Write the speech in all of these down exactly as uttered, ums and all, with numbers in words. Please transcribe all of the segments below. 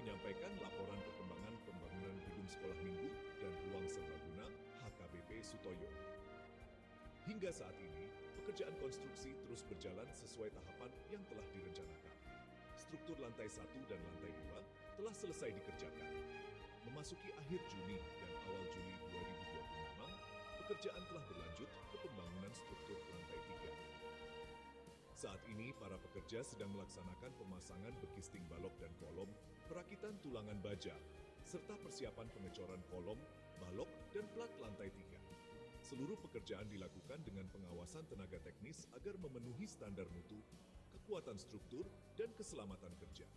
menyampaikan laporan perkembangan pembangunan gedung sekolah minggu dan ruang serbaguna H K B P Sutoyo. Hingga saat ini, pekerjaan konstruksi terus berjalan sesuai tahapan yang telah direncanakan. Struktur lantai satu dan lantai dua telah selesai dikerjakan. Memasuki akhir Juni dan awal Juli dua ribu dua puluh enam, pekerjaan telah berlanjut ke pembangunan struktur lantai tiga. Saat ini, para pekerja sedang melaksanakan pemasangan bekisting balok dan kolom, perakitan tulangan baja, serta persiapan pengecoran kolom, balok, dan plat lantai tiga. Seluruh pekerjaan dilakukan dengan pengawasan tenaga teknis agar memenuhi standar mutu, kekuatan struktur, dan keselamatan kerja.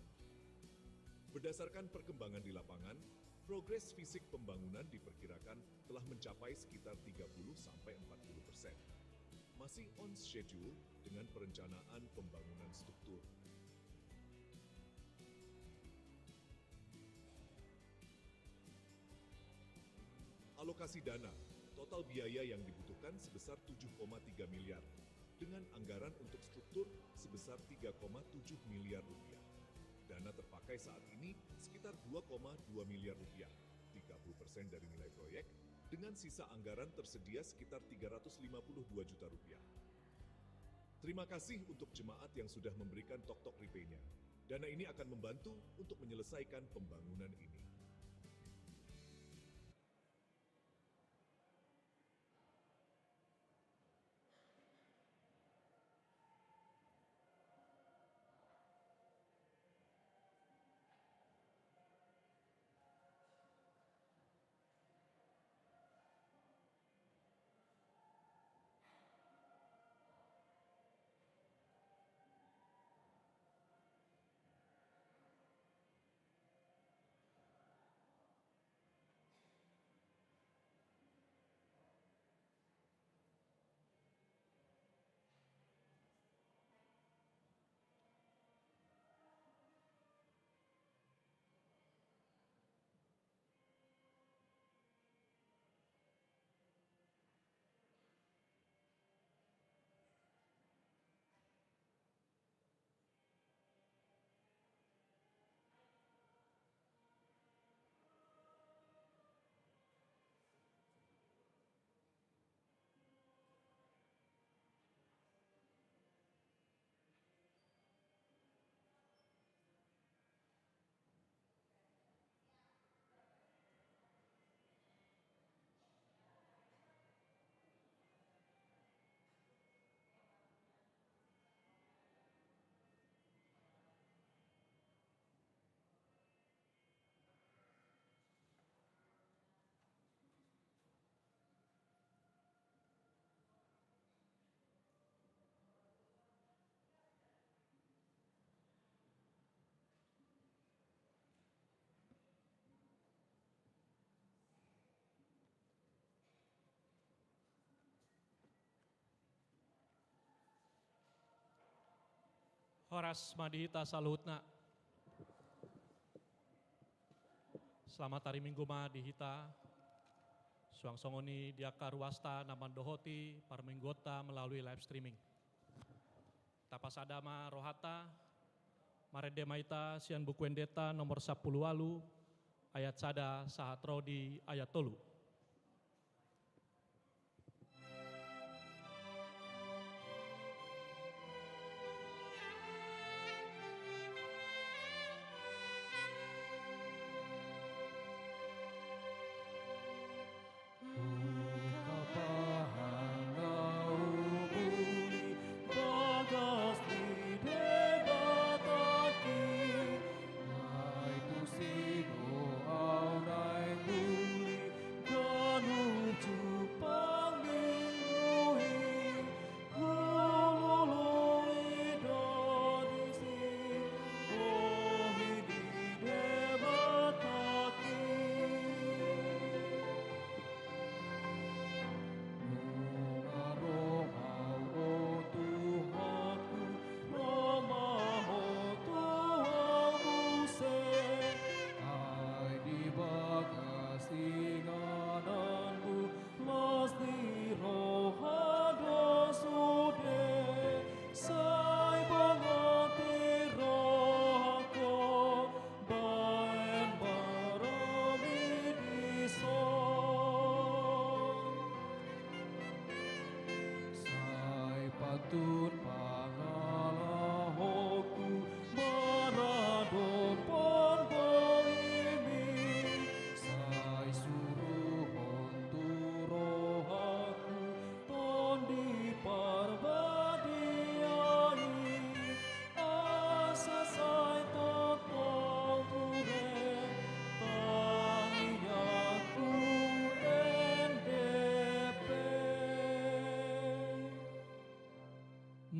Berdasarkan perkembangan di lapangan, progres fisik pembangunan diperkirakan telah mencapai sekitar tiga puluh sampai empat puluh persen. Masih on schedule dengan perencanaan pembangunan struktur. Alokasi dana, total biaya yang dibutuhkan sebesar tujuh koma tiga miliar, dengan anggaran untuk struktur sebesar tiga koma tujuh miliar rupiah. Dana terpakai saat ini sekitar dua koma dua miliar rupiah, tiga puluh persen dari nilai proyek, dengan sisa anggaran tersedia sekitar tiga ratus lima puluh dua juta rupiah. Terima kasih untuk jemaat yang sudah memberikan toktok ripenya. Dana ini akan membantu untuk menyelesaikan pembangunan ini. Horas ma di hita saluhutna. Selamat hari Minggu ma di hita. Suang songon i di angka ruasta na mandohoti parmingguonta melalui live streaming. Tapasada ma rohanta, marende ma hita sian Buku Endenta nomor sampulu ualu, ayat sada sahat ro di ayat tolu.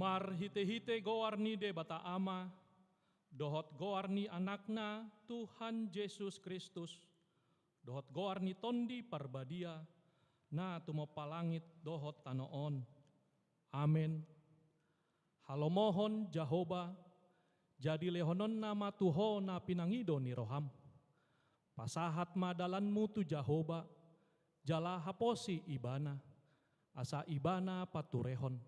Marhite-hite goar ni Debata Ama, dohot goar ni Anakna, Tuhan Jesus Kristus, dohot goar ni Tondi Parbadia, na tumompa langit dohot tano on. Amen. Halomohon Jahowa, jadi lehononna ma tu ho na pinangido ni roham. Pasahat ma dalanmu tu Jahowa, jala haposi Ibana, asa Ibana paturehon.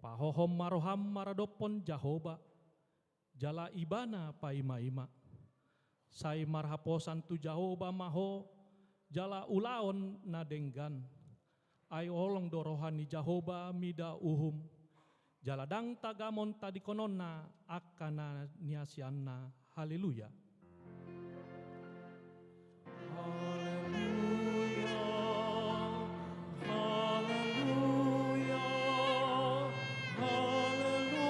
Pahohom ma roham maradophon Jahowa, jala Ibana paima-ima. Sai marhaposan tu Jahowa ma ho, jala ulaon na denggan. Ai holong do roha ni Jahowa mida uhum, jala ndang tagamon tadingkononna angka na niasianna. Haleluya. Haleluya, haleluya, haleluya.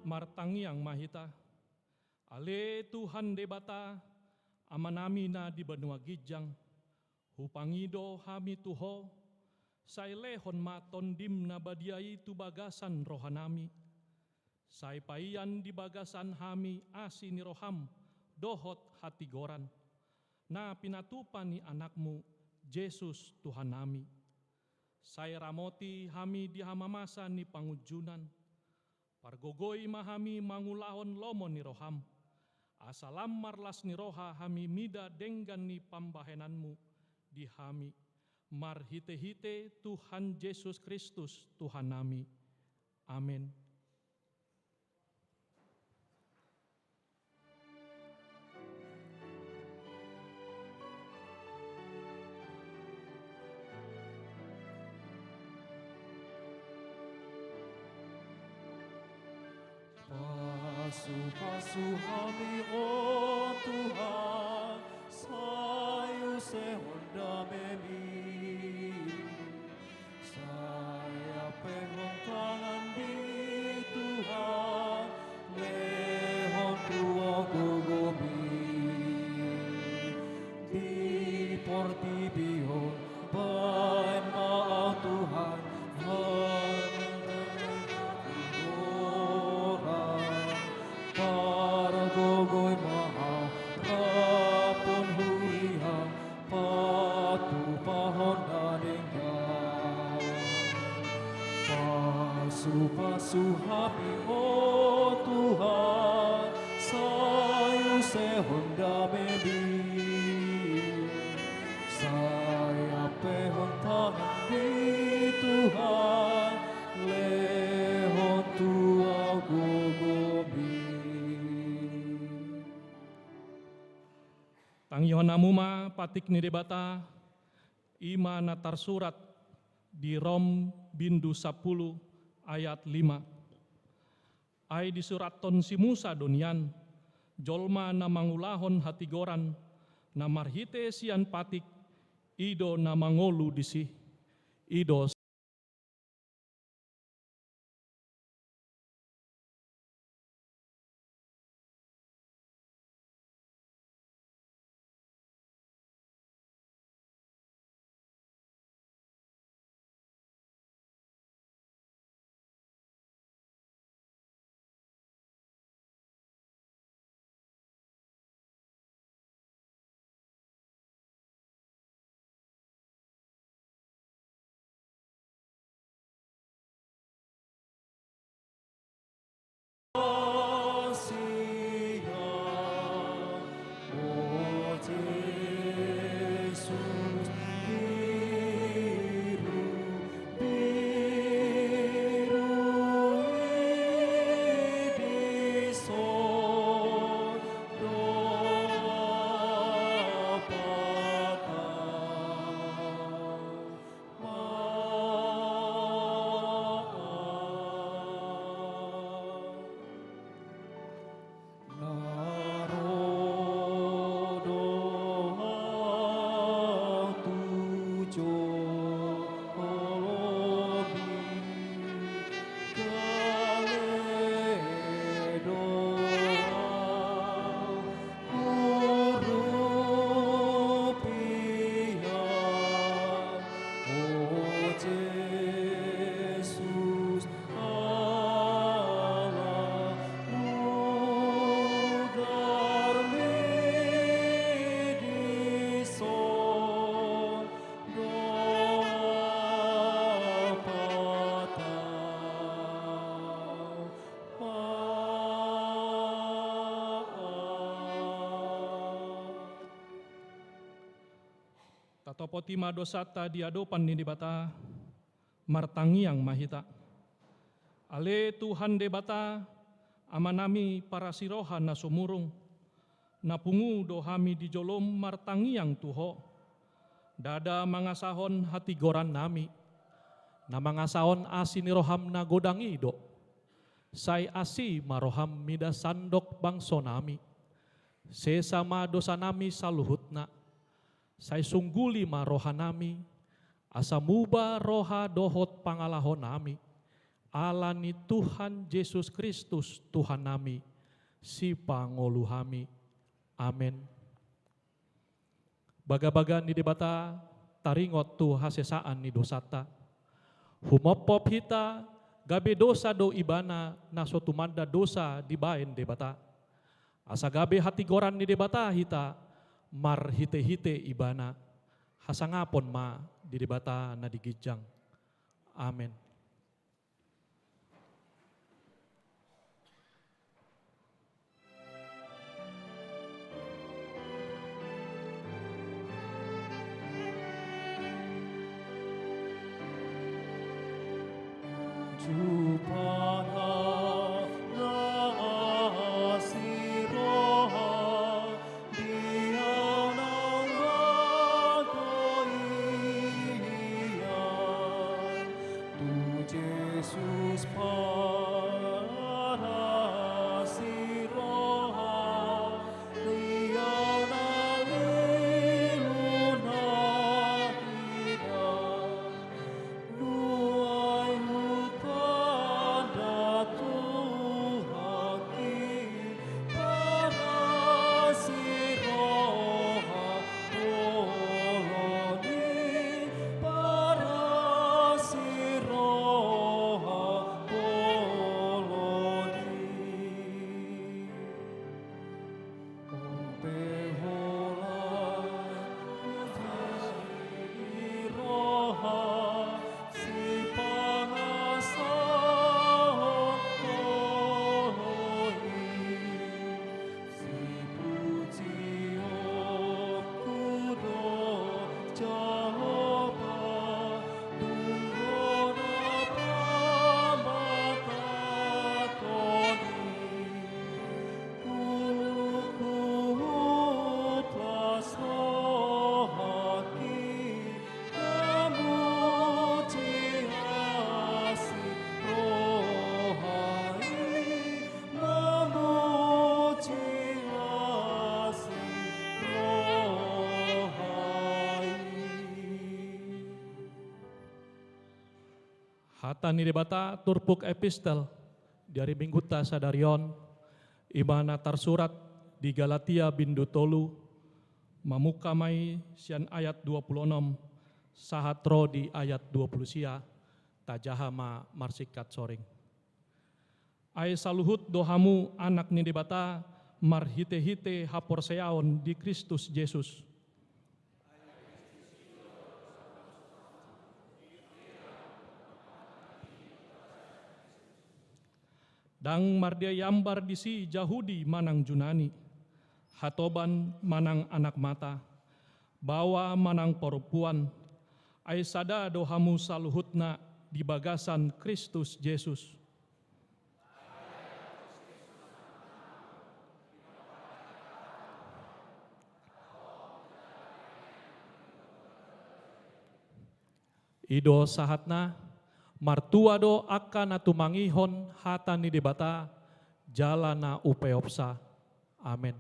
Martangiang ma hita. Ale Tuhan Debata, Amanami na di banua ginjang, hupangido hami tu Ho, sai lehon ma Tondim na badia i tu bagasan rohanami. Sai paian di bagasan hami asi ni roham dohot hatigoran, na pinatupa ni Anakmu, Jesus Tuhannami. Sai ramoti hami di hamamasa ni pangunjunan. Pargogoi ma hami mangulahon lomo ni roham, asa lam marlas ni roha hami mida denggan ni pambahenanmu di hami, marhite-hite Tuhan Jesus Kristus Tuhannami. Amen. Pasu-pasu hami, o Tuhan, sai usehon damemi. Sai ampehon tanganmi, Tuhan, lehon tu au gogomi. Di portibi on baen ma au, Tuhan, hangoluan. Pargogoi ma au, rap dohot huriaM, patupahon na denggan. Pasu-pasu hami, o Tuhan, sai usehon damemi. Sai ampehon tanganmi, Tuhan, lehon tu au gogomi. Tangihon hamu ma patik ni Debata, i ma na tarsurat di Rom bindu sampulu ayat lima. Ai disurathon si Musa do nian, jolma na mangulahon hatigoran, na marhite sian patik, i do na mangolu disi. I do Tapoti ma dosanta di adopan ni Debata, martangiang ma hita. Ale Tuhan Debata, Amanami parasiroha na sumurung, na pungu do hami di jolom martangiang tu Ho. Ndada mangasahon hatigorannami, na mangasahon asi ni roham na godang i do. Sai asi ma roham mida sandok bangsonami. Sesa ma dosanami saluhutna. Sai sungguli ma rohanami, asa muba roha dohot pangalahonami, ala ni Tuhan Jesus Kristus Tuhannami, Sipangolu hami. Amen. Bagabaga ni Debata taringot tu hasesaan ni dosanta. Humophop hita, gabe dosa do Ibana na so tumanda dosa dibaen Debata. Asa gabe hatigoran ni Debata hita marhitehite Ibana. Hasangapon ma di Debata na di ginjang. Amen. Jumpa na asi roha di anak mata ia, tu Jesus parasi roha di anak lilu na hina. Nuaeng hutanda Tuhanki, parasi roha bolon i, parasi roha bolon i. Hata ni Debata turpuk epistel di ari Minggunta sadari on, i ma na tarsurat di Galatia bindu tolu, mamungka ma i sian ayat dua pulu onom sahat ro di ayat dua pulu sia, tajaha ma marsingkat soring. Ai saluhut do hamu anak ni Debata marhitehite haporseaon di Kristus Jesus. Ndang mardia iambar disi Jahudi manang Junani, hatoban manang anak mata, baoa manang parompuan, ai sada do hamu saluhutna di bagasan Kristus Jesus. I do sahatna, martua do angka na tumangihon hata ni Debata, jala na upeopsa. Amen.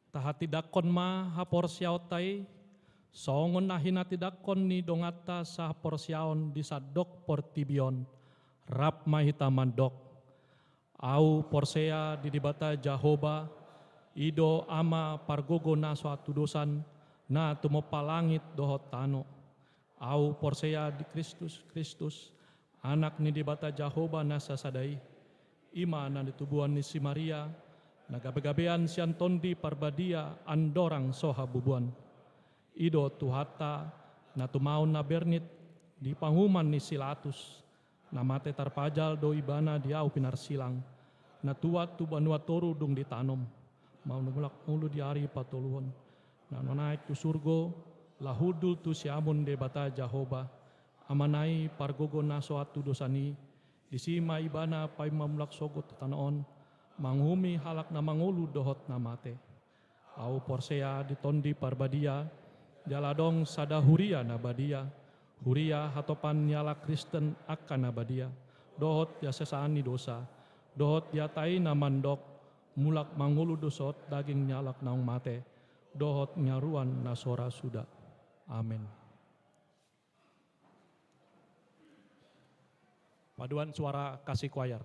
Tahatindangkon ma haporseaonta i, songon na hinatindangkon ni donganta sahaporseaon di sandok portibi on. Rap ma hita mandok: Ahu porsea di Debata Jahowa, i do Ama pargogo na so hatudosan, na tumompa langit dohot tano. Ahu porsea di Kristus, Kristus, Anak ni Debata Jahowa na sasada i, i ma na nitubuan ni si Maria, na gabegabean sian Tondi Parbadia andorang so habubuan. I do Tuhanta, na tumaon na bernit di panguhuman ni si Latus, na mate tarpajal do Ibana di ahu pinarsilang, na tuat tu banua toru dung ditanom, ma mulak mangolu di ari patoluhon, na naeng tu surgo, laho hundul tu siamun Debata Jahowa, Amana i pargogo na so hatudosan i. Disi ma Ibana paima mulak sogot tu tano on, manguhumi halak na mangolu dohot na mate. Ahu porsea di Tondi Parbadia, jala adong sada huria na badia, huria hatopan ni halak Kristen angka na badia, dohot di hasesaan ni dosa, dohot di hata i na mandok: Mulak mangolu do sogot daging ni halak naung mate, dohot ni haruan na so ra suda. Amen. Paduan suara Kasih Choir.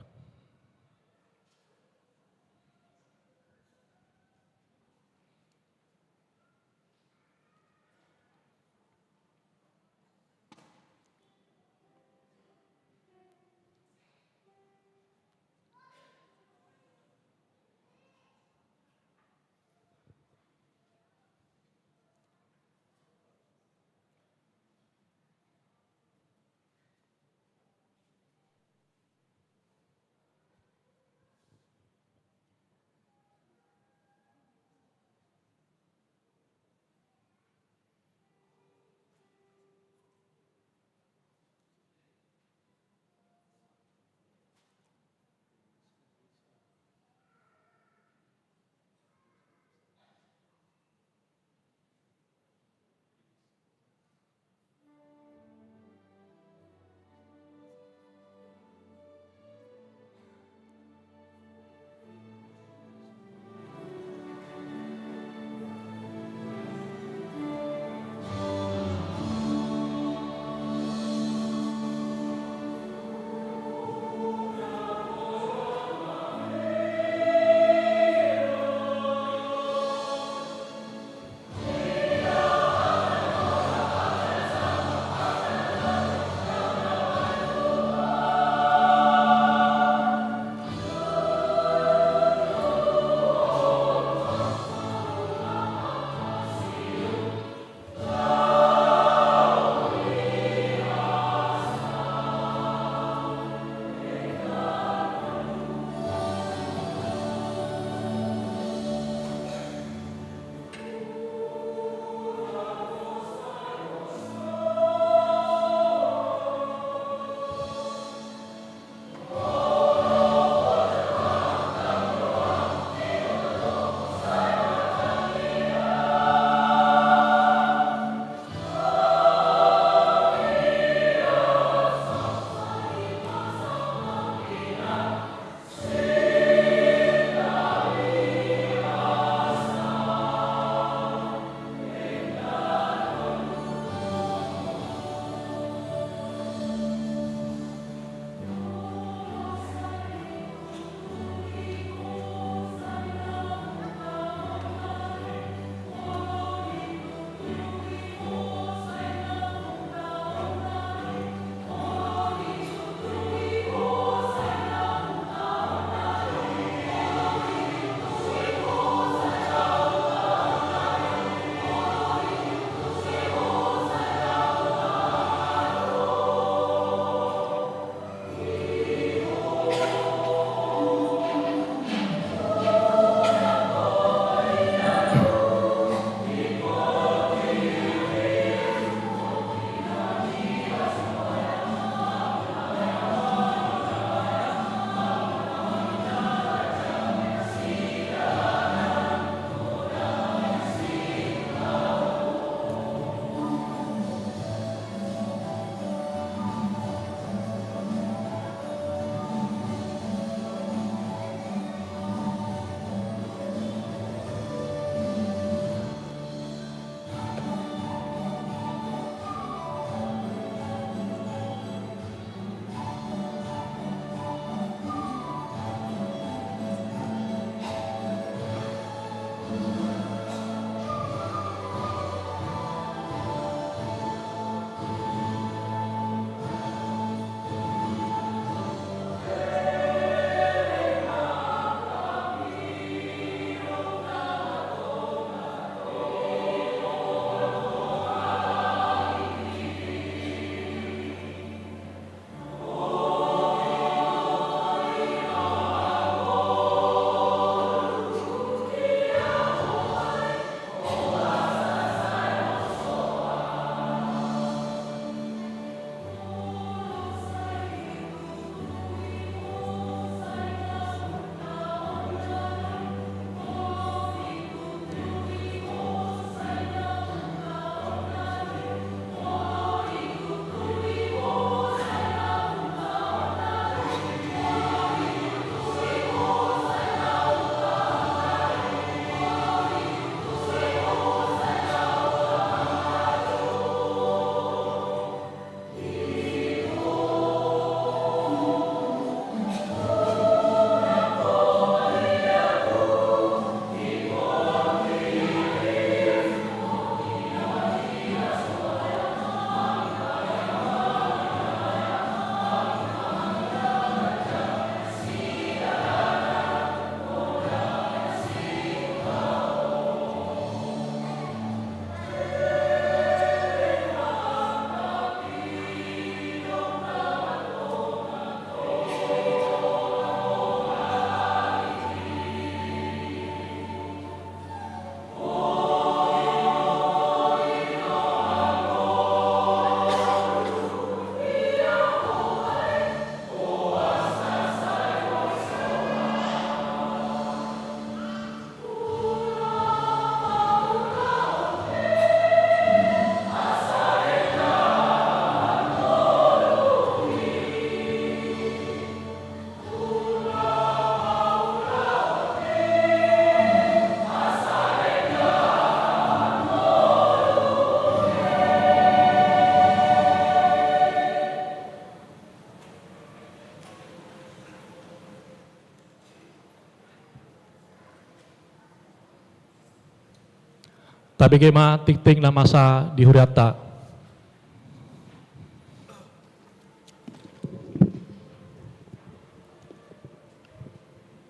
Tabege ma tingting na masa di hurianta.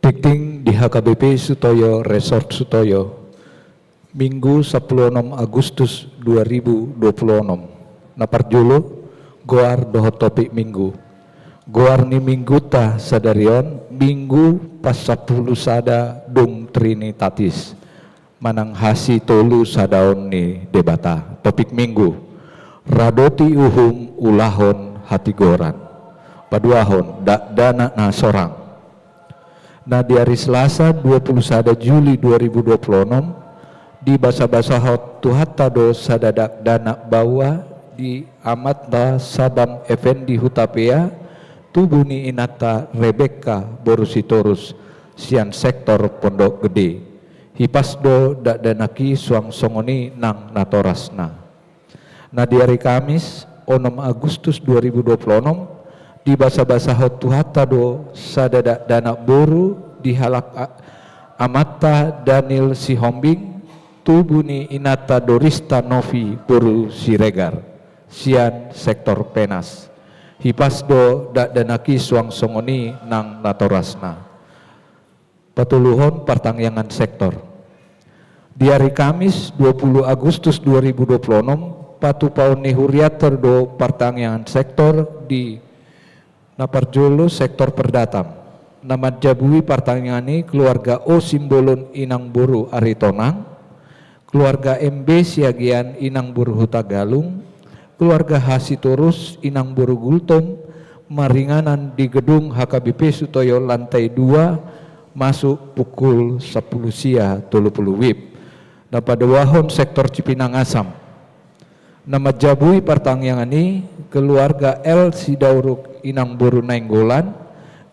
Tingting di H K B P Sutoyo, Resort Sutoyo, Minggu sampulu onom Agustus dua ribu dua pulu onom. Na parjolo, goar dohot topik Minggu. Goar ni Mingguta sadari on, Minggu pasampulu sada dung Trinitatis. Manang hasitolusadaon ni Debata. Topik Minggu, radoti uhum ulahon hatigoran. Paduahon, dakdanak na sorang. Na di ari Selasa dua pulu sada Juli dua ribu dua pulu onom, dibasabasahon Tuhanta do sada dakdanak baoa di amanta Sabam Effendi Hutapea, tubu ni inanta Rebekka boru Sitorus, sian sektor Pondok Gede. Hipas do dakdanak i suang songon i nang natorasna. Na di ari Kamis, onom Agustus dua ribu dua pulu onom, dibasabasahon Tuhanta do sada dakdanak boru di halak a-, amanta Daniel Sihombing, tubu ni inanta Dorista Novi boru Siregar, sian sektor Penas. Hipas do dakdanak i suang songon i nang natorasna. Patoluhon, partangiangan sektor. Di ari Kamis dua pulu Agustus dua ribu dua pulu onom, patupaon ni hurianta do partangiangan sektor di na parjolo sektor Perdatam. Na manjabui partangiangan i keluarga O Simbolon inang boru Aritonang, keluarga M B Siagian inang boru Hutagalung, keluarga H Sitorus inang boru Gultom, maringanan di gedung H K B P Sutoyo lantai dua, masuk pukul sampulu sia tolu pulu wib. Na paduahon sektor Cipinang Asam. Na manjabui partangiangan i keluarga L Sidauruk inang boru Nainggolan,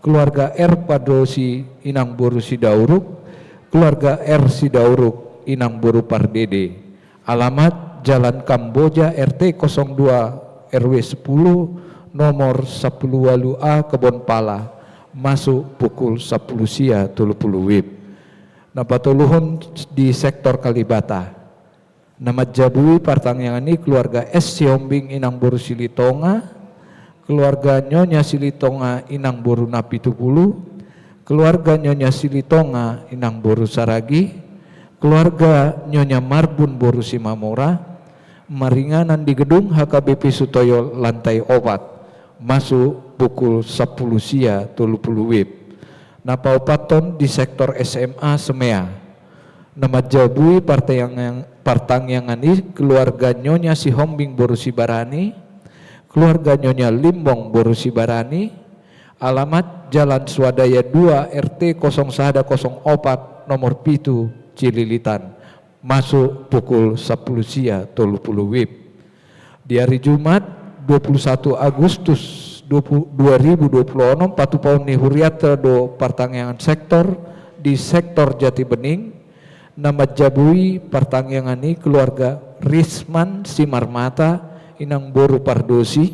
keluarga R Padrosi inang boru Sidauruk, keluarga R Sidauruk inang boru Pardede. Alamat Jalan Kamboja, R T kosong dua, R W sepuluh, nomor sampulu ualu A, Kebon Pala, masuk pukul sampulu sia tolu pulu wib. Na patoluhon di sektor Kalibata. Na manjabui partangiangan i keluarga S Sihombing inang boru Silitonga, keluarga Nyonya Silitonga inang boru Napitupulu, keluarga Nyonya Silitonga inang boru Saragi, keluarga Nyonya Marbun boru Simamora, maringanan di gedung H K B P Sutoyo lantai opat, masuk pukul sampulu sia tolu pulu wib. Na paopathon di sektor S M A Semea. Na manjabui partangiang-, partangiangan i keluarga Nyonya Sihombing boru Sibarani, keluarga Nyonya Limbong boru Sibarani, alamat Jalan Swadaya dua, R T kosong sada kosong opat, nomor pitu, Cililitan, masuk pukul sampulu sia tolu pulu wib. Di ari Jumat, dua pulu satu Agustus dua puluh, dua ribu dua puluh onom, patupaon ni hurianta do partangiangan sektor di sektor Jati Bening. Na manjabui partangiangan i keluarga Risman Simarmata inang boru Pardosi,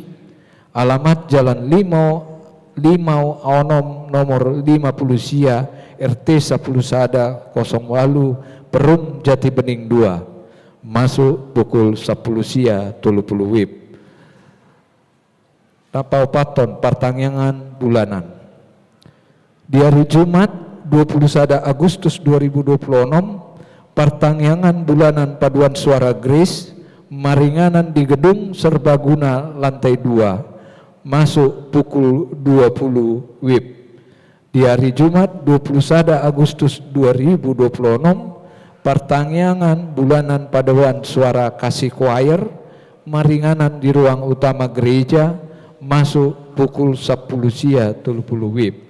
alamat Jalan Limau, Limau Onom, nomor lima pulu sia, R T sampulu sada kosong ualu, Perum, Jati Bening dua, masuk pukul sampulu sia tolu pulu wib. Na paopathon, partangiangan bulanan. Di ari Jumat, dua pulu sada Agustus dua ribu dua pulu onom, partangiangan bulanan paduan suara Grace maringanan di gedung Serbaguna lantai dua, masuk pukul dua pulu wib. Di ari Jumat, dua pulu sada Agustus dua ribu dua pulu onom, partangiangan bulanan paduan suara Kasih Choir maringanan di ruang utama gereja, masuk pukul sampulu sia tolu pulu wib.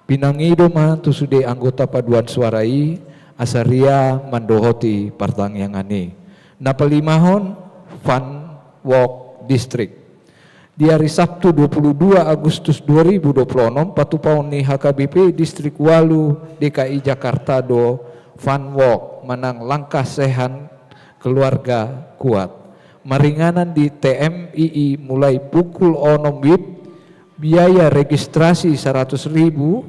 Pinangido ma tu sude anggota paduan suara i, asa ria mandohoti partangiangan i. Na palimahon, Fun Walk District. Di ari Sabtu, dua pulu dua Agustus dua ribu dua pulu onom, patupaon ni H K B P Distrik ualu D K I Jakarta do Fun Walk, manang langkah sehat keluarga kuat. Maringanan di T M I I mulai pukul onom wib, biaya registrasi saratus ribu,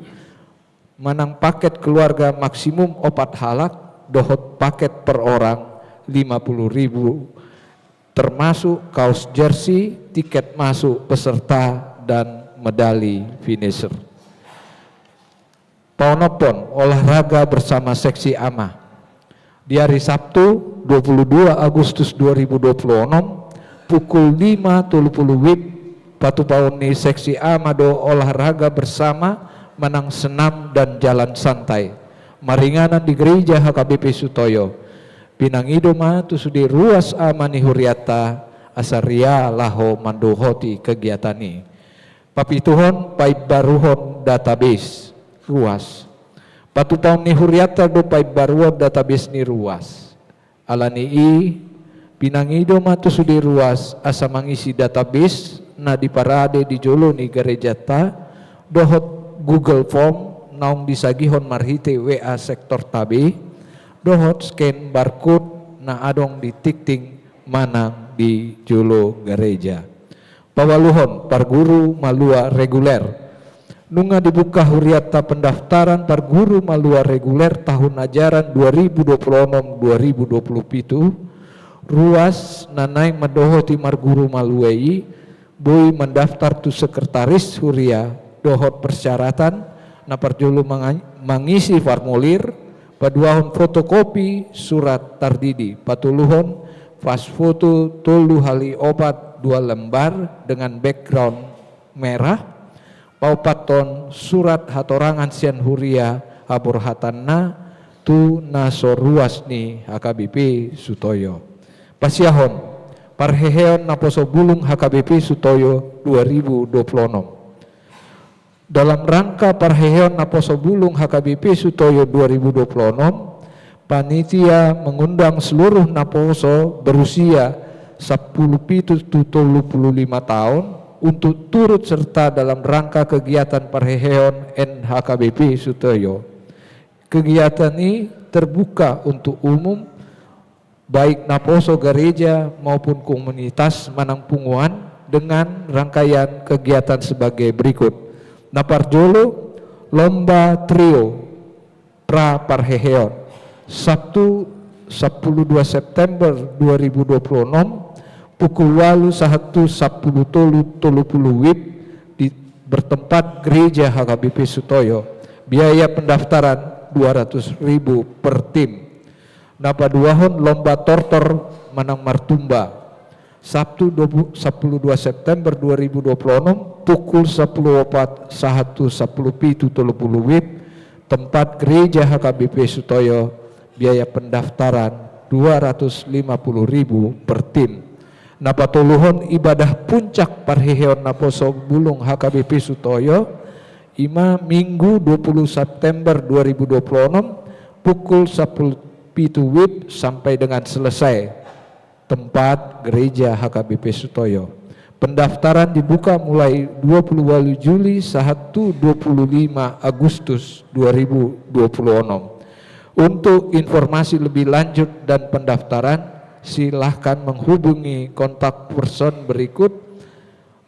manang paket keluarga maksimum opat halak, dohot paket per orang lima puluh ribu, termasuk kaos jersey, tiket masuk peserta, dan medali finisher. Paonomhon, olahraga bersama seksi ama. Di hari Sabtu, dua puluh dua Agustus dua ribu dua puluh enam, pukul lima tolu puluh wib, patupaon ni seksi ama do olahraga bersama manang senam dan jalan santai. Maringanan di gereja H K B P Sutoyo. Pinangido ma tu sude ruas ama ni hurianta, asa ria laho mandohoti kegiatan i. Papituhon, paimbaruhon database ruas. Patupaon ni hurianta do paimbaruon database ni ruas. Ala ni i, pinangido ma tu sude ruas asa mangisi database na diparade di jolo ni garejanta, dohot Google Form naung disagihon marhite W A sektorta B, dohot scan barcode na adong di tingting manang di jolo gareja. Paualuhon, parguru malua reguler. Nunga dibuka hurianta pendaftaran parguru malua reguler tahun ajaran dua ribu dua puluh enam dua ribu dua puluh pitu, ruas na naeng mandohoti marguru malua i boi mandaftar tu sekretaris huria dohot persyaratan na parjolo manga-, mangisi formulir, paduahon fotokopi surat tardidi, patoluhon vas foto tolu hali opat dua lembar dengan background merah, paopathon surat hatorangan sian huria haborhatanna tu na so ruas ni H K B P Sutoyo. Pasiahon, parheheon naposo bulung H K B P Sutoyo dua ribu dua puluh enam. Dalam rangka parheheon naposo bulung H K B P Sutoyo dua ribu dua puluh enam, panitia mengundang seluruh naposo berusia sampulu pitu tu tolu puluh lima tahun untuk turut serta dalam rangka kegiatan parheheon N H K B P Sutoyo. Kegiatan i terbuka untuk umum, baik naposo gareja maupun komunitas manang punguan, dengan rangkaian kegiatan sebagai berikut. Na parjolo, lomba trio pra parheheon. Sabtu sampulu dua September dua ribu dua puluh enam, pukul ualu sahat tu sampulu tolu tolu puluh wib di bertempat Gereja H K B P Sutoyo. Biaya pendaftaran dua ratus ribu per tim. Na paduahon, lomba tortor manang martumba. Sabtu dua puluh, sampulu dua September dua ribu dua puluh enam, pukul sampulu opat sahat tu sampulu pitu tolu puluh wib, tempat Gereja H K B P Sutoyo, biaya pendaftaran dua ratus lima puluh ribu per tim. Na patoluhon, ibadah puncak parheheon naposo bulung H K B P Sutoyo, ima Minggu dua puluh September dua ribu dua puluh enam, pukul sampulu pitu wib sampai dengan selesai. Tempat Gereja H K B P Sutoyo. Pendaftaran dibuka mulai dua puluh ualu Juli sahat tu dua puluh lima Agustus dua ribu dua puluh enam. Untuk informasi lebih lanjut dan pendaftaran, silahkan menghubungi kontak person berikut: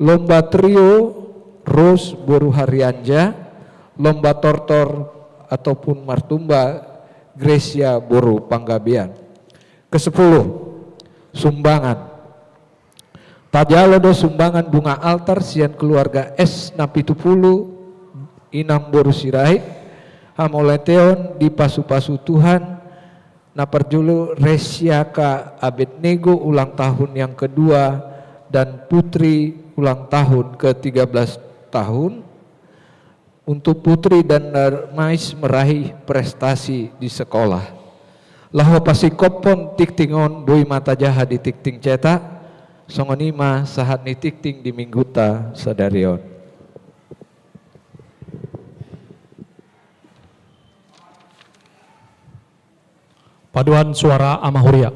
lomba trio, Rose boru Harianja; lomba tortor ataupun martumba, Gracia boru Panggabean. Kesepuluh, sumbangan. Tajalo do sumbangan bunga altar sian keluarga S na pitu puluh, Inang boru Sirait, hamauliateon dipasupasu Tuhan. Na parjolo, Resiaka Abednego ulang tahun yang kedua dan Putri ulang tahun ke tiga belas tahun. Untuk Putri dan Darmais meraih prestasi di sekolah. Laho pasingkophon, tingting on boi ma tajaha di tingting cetak, songon i ma sahat ni tingting di minggunta sadari on. Paduan suara ama huria.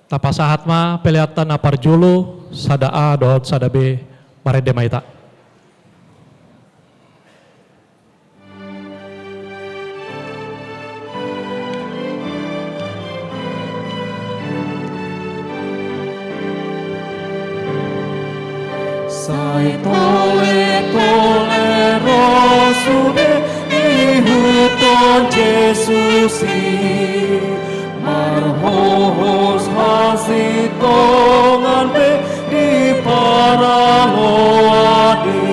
Tapasahat ma peleanta na parjolo, sada A dohot sada B, marende ma hita. Sai tole-tole ro sude ihuthon Jesus i, marhohos hasintongan be di paraloan i,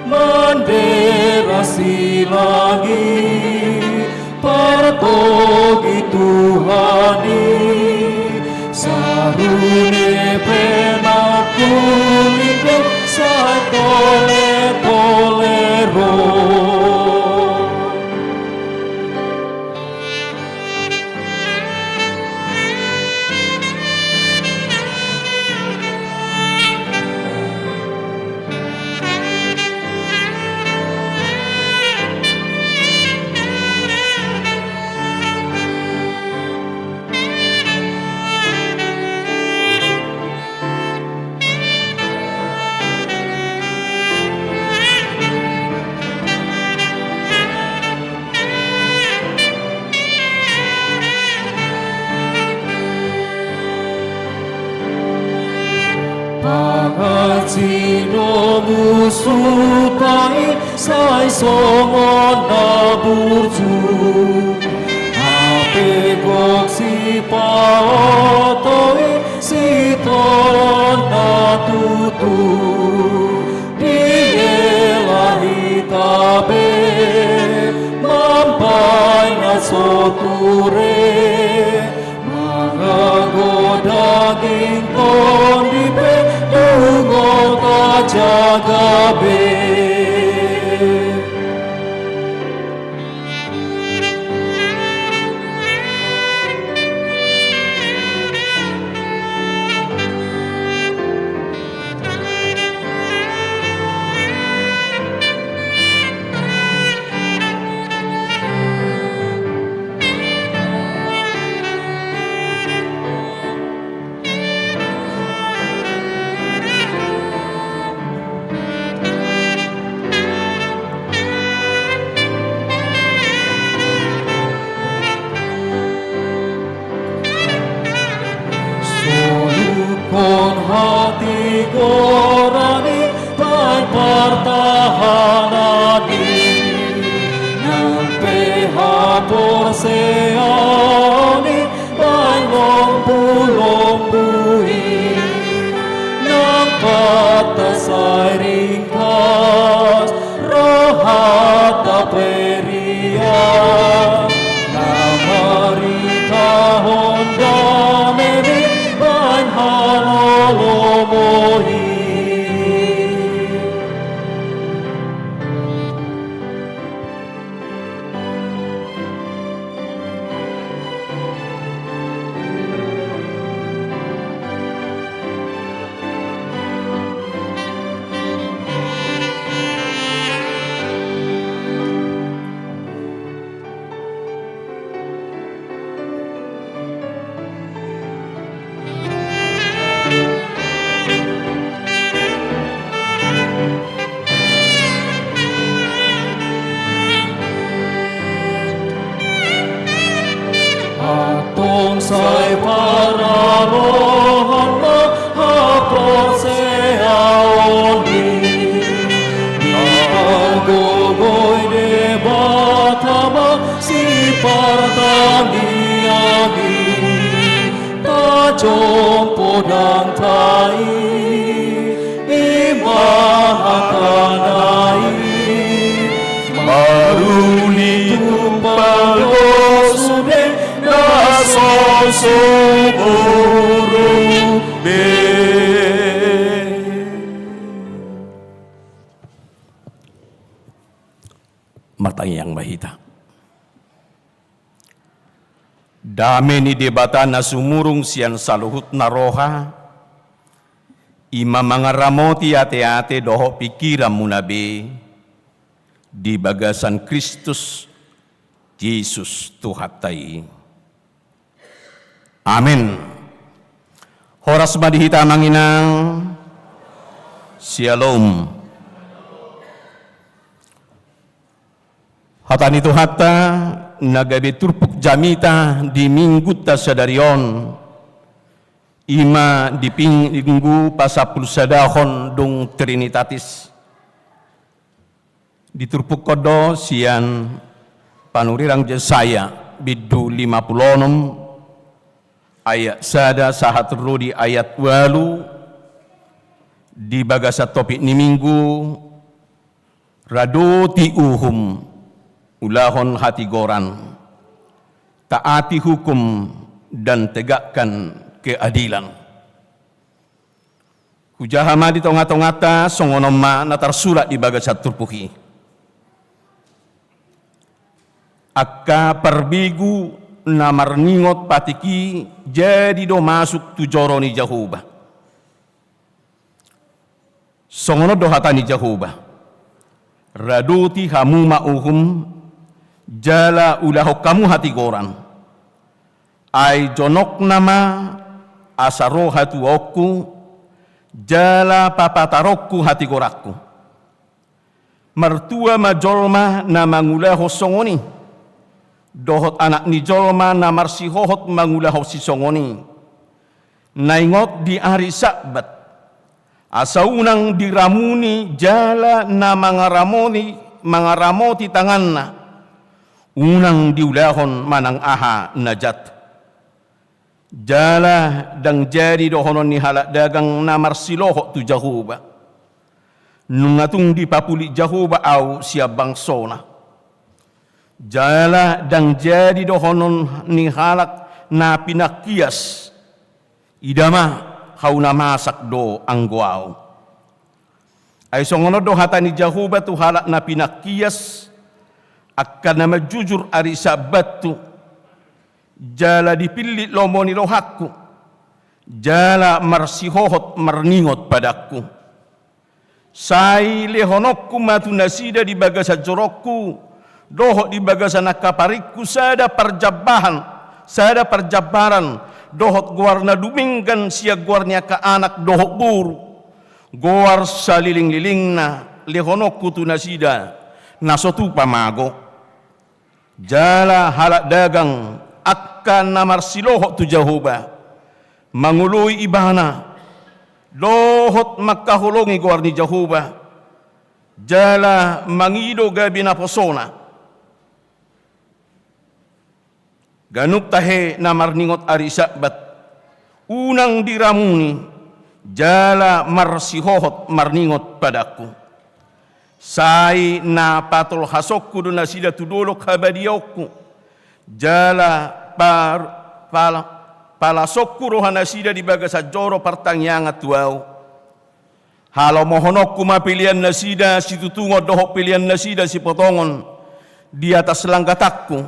mandera silang i, partogi Tuhan i, sarune pe nangkun i do sai tole-tole ro. Pangan sidomu suta i sai songon na burju, hape gok sipaoto i sitaonon na tutu. Diela hita be mambahen na so ture, mangago daging tondi pe, dungo tajaga be. Solukhon hatigoran i bahen partahanan i, nang pe haporseaon i bahen lombu-lombu i, nang patta sai ringgas rohanta peria, na maritahon dame i bahen halolomo i. Antong sai paralohan ma haporseaon i, dipargogoi Debata ma sipartangiang i, tajompo ndang tai, i ma hatana i, maruli tumpal do sude na so sumurung be. Martangiang ma hita. Dame ni Debata na sumurung sian saluhutna roha, i ma mangaramoti ateate dohot pingkiranmuna be, di bagasan Kristus Jesus Tuhanta i. Amen. Horas ma di hita amang inang. Syalom. Hata ni Tuhanta na gabe turpuk jamita di minggunta sadari on, i ma di ping-, minggu pasampulusadahon dung Trinitatis. Diturpukhon do sian panurirang Jesaya bindu lima pulu onom, ayat sada sahat ro di ayat ualu, di bagasan topik ni minggu, Radoti uhum, ulahon hatigoran, taati hukum, dan tegakkan keadilan. Hujaha ma di tongatonganta, songon on ma na tarsurat di bagasan turpuk i. Angka parbegu na marningot patik i jadi do masuk tu joro ni Jahowa. Songon on do hata ni Jahowa: Radoti hamu ma uhum, jala ulahon hamu hatigoran. Ai jonokna ma asa ro hatuaonku, jala papataronku hatigoranku. Martua ma jolma na mangulahon songon i, dohot anak ni jolma na marsihohot mangulahon sisongon i. Naingot di ari Sabat, asa unang diramuni jala na mangaramoti, mangaramoti tanganna, unang diulahon manang aha na jat. Jala ndang jadi dohonon ni halak dagang na marsilohot tu Jahowa, nunga tung dipapulik Jahowa ahu sian bangsona. Jala ndang jadi dohonon ni halak na pinangkias: Ida ma, hau na masak do anggo ahu. Ai songon on do hata ni Jahowa tu halak na pinangkias, angka na manjujur ari Sabathu, jala dipillit lomo ni rohangku, jala marsihohot marningot padangku. Sai lehononku ma tu nasida di bagasan jorongku, dohot di bagasan angka paringku sada parjambahan, sada parjambaran, dohot goar na dumenggan sian goar ni angka anak dohot boru. Goar salilinglilingna lehononku tu nasida, na so tupa mago. Jala halak dagang, angka na marsilohot tu Jahowa, mangoloi Ibana, dohot mangkaholongi goar ni Jahowa, jala mangido gabe naposona. Ganup tahe na marningot ari Sabat, unang diramuni, jala marsihohot marningot padangku. Sai na patolhasonku do nasida tu dolok habadiaonku, jala par-, pal-, palasonku roha nasida di bagasan joro partangiangan tu ahu. Halomohononku ma pelean nasida situtungon dohot pelean nasida sipotongon di atas langgatangku,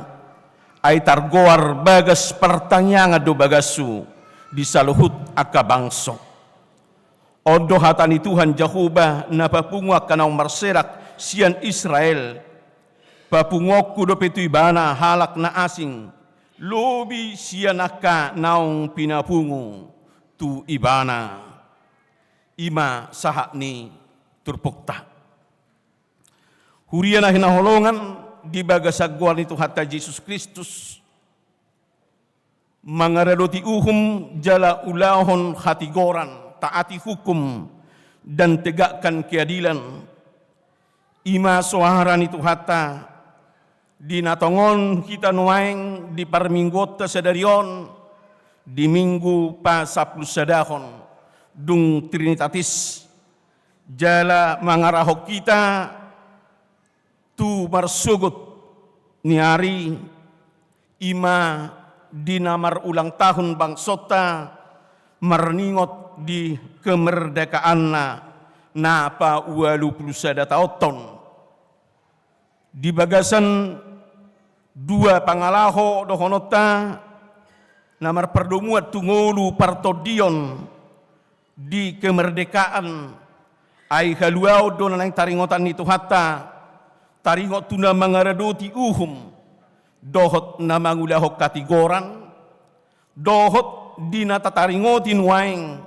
ai targoar bagas partangiangan do bagashu di saluhut angka bangso. On do hata ni Tuhan Jahowa na papungu angka naung marserak sian Israel. Papunguonku dope tu Ibana halak na asing, lobi sian angka naung pinapungu tu Ibana. I ma sahat ni turpukta. Huria na hinaholongan di bagasan goar ni Tuhanta Jesus Kristus, mangaradoti uhum jala ulahon hatigoran, taati hukum, dan tegakkan keadilan. I ma soara ni Tuhanta, di na tongon hita nuaeng di parmingguonta sadari on, di minggu pasampulusadahon, dung Trinitatis, jala mangarahon hita tu marsogot ni ari, i ma di na marulang tahun bangsonta, marningot di kemerdekaanna na paualupulu sada taonhon. Di bagasan dua pangalaho dohononta na marpardomuan tu ngolu partondion di kemerdekaan, ai haluaon do na naeng taringotan ni Tuhanta, taringot tu na mangaradoti uhum, dohot na mangulahon hatigoran, dohot di na tataringoti nuaeng,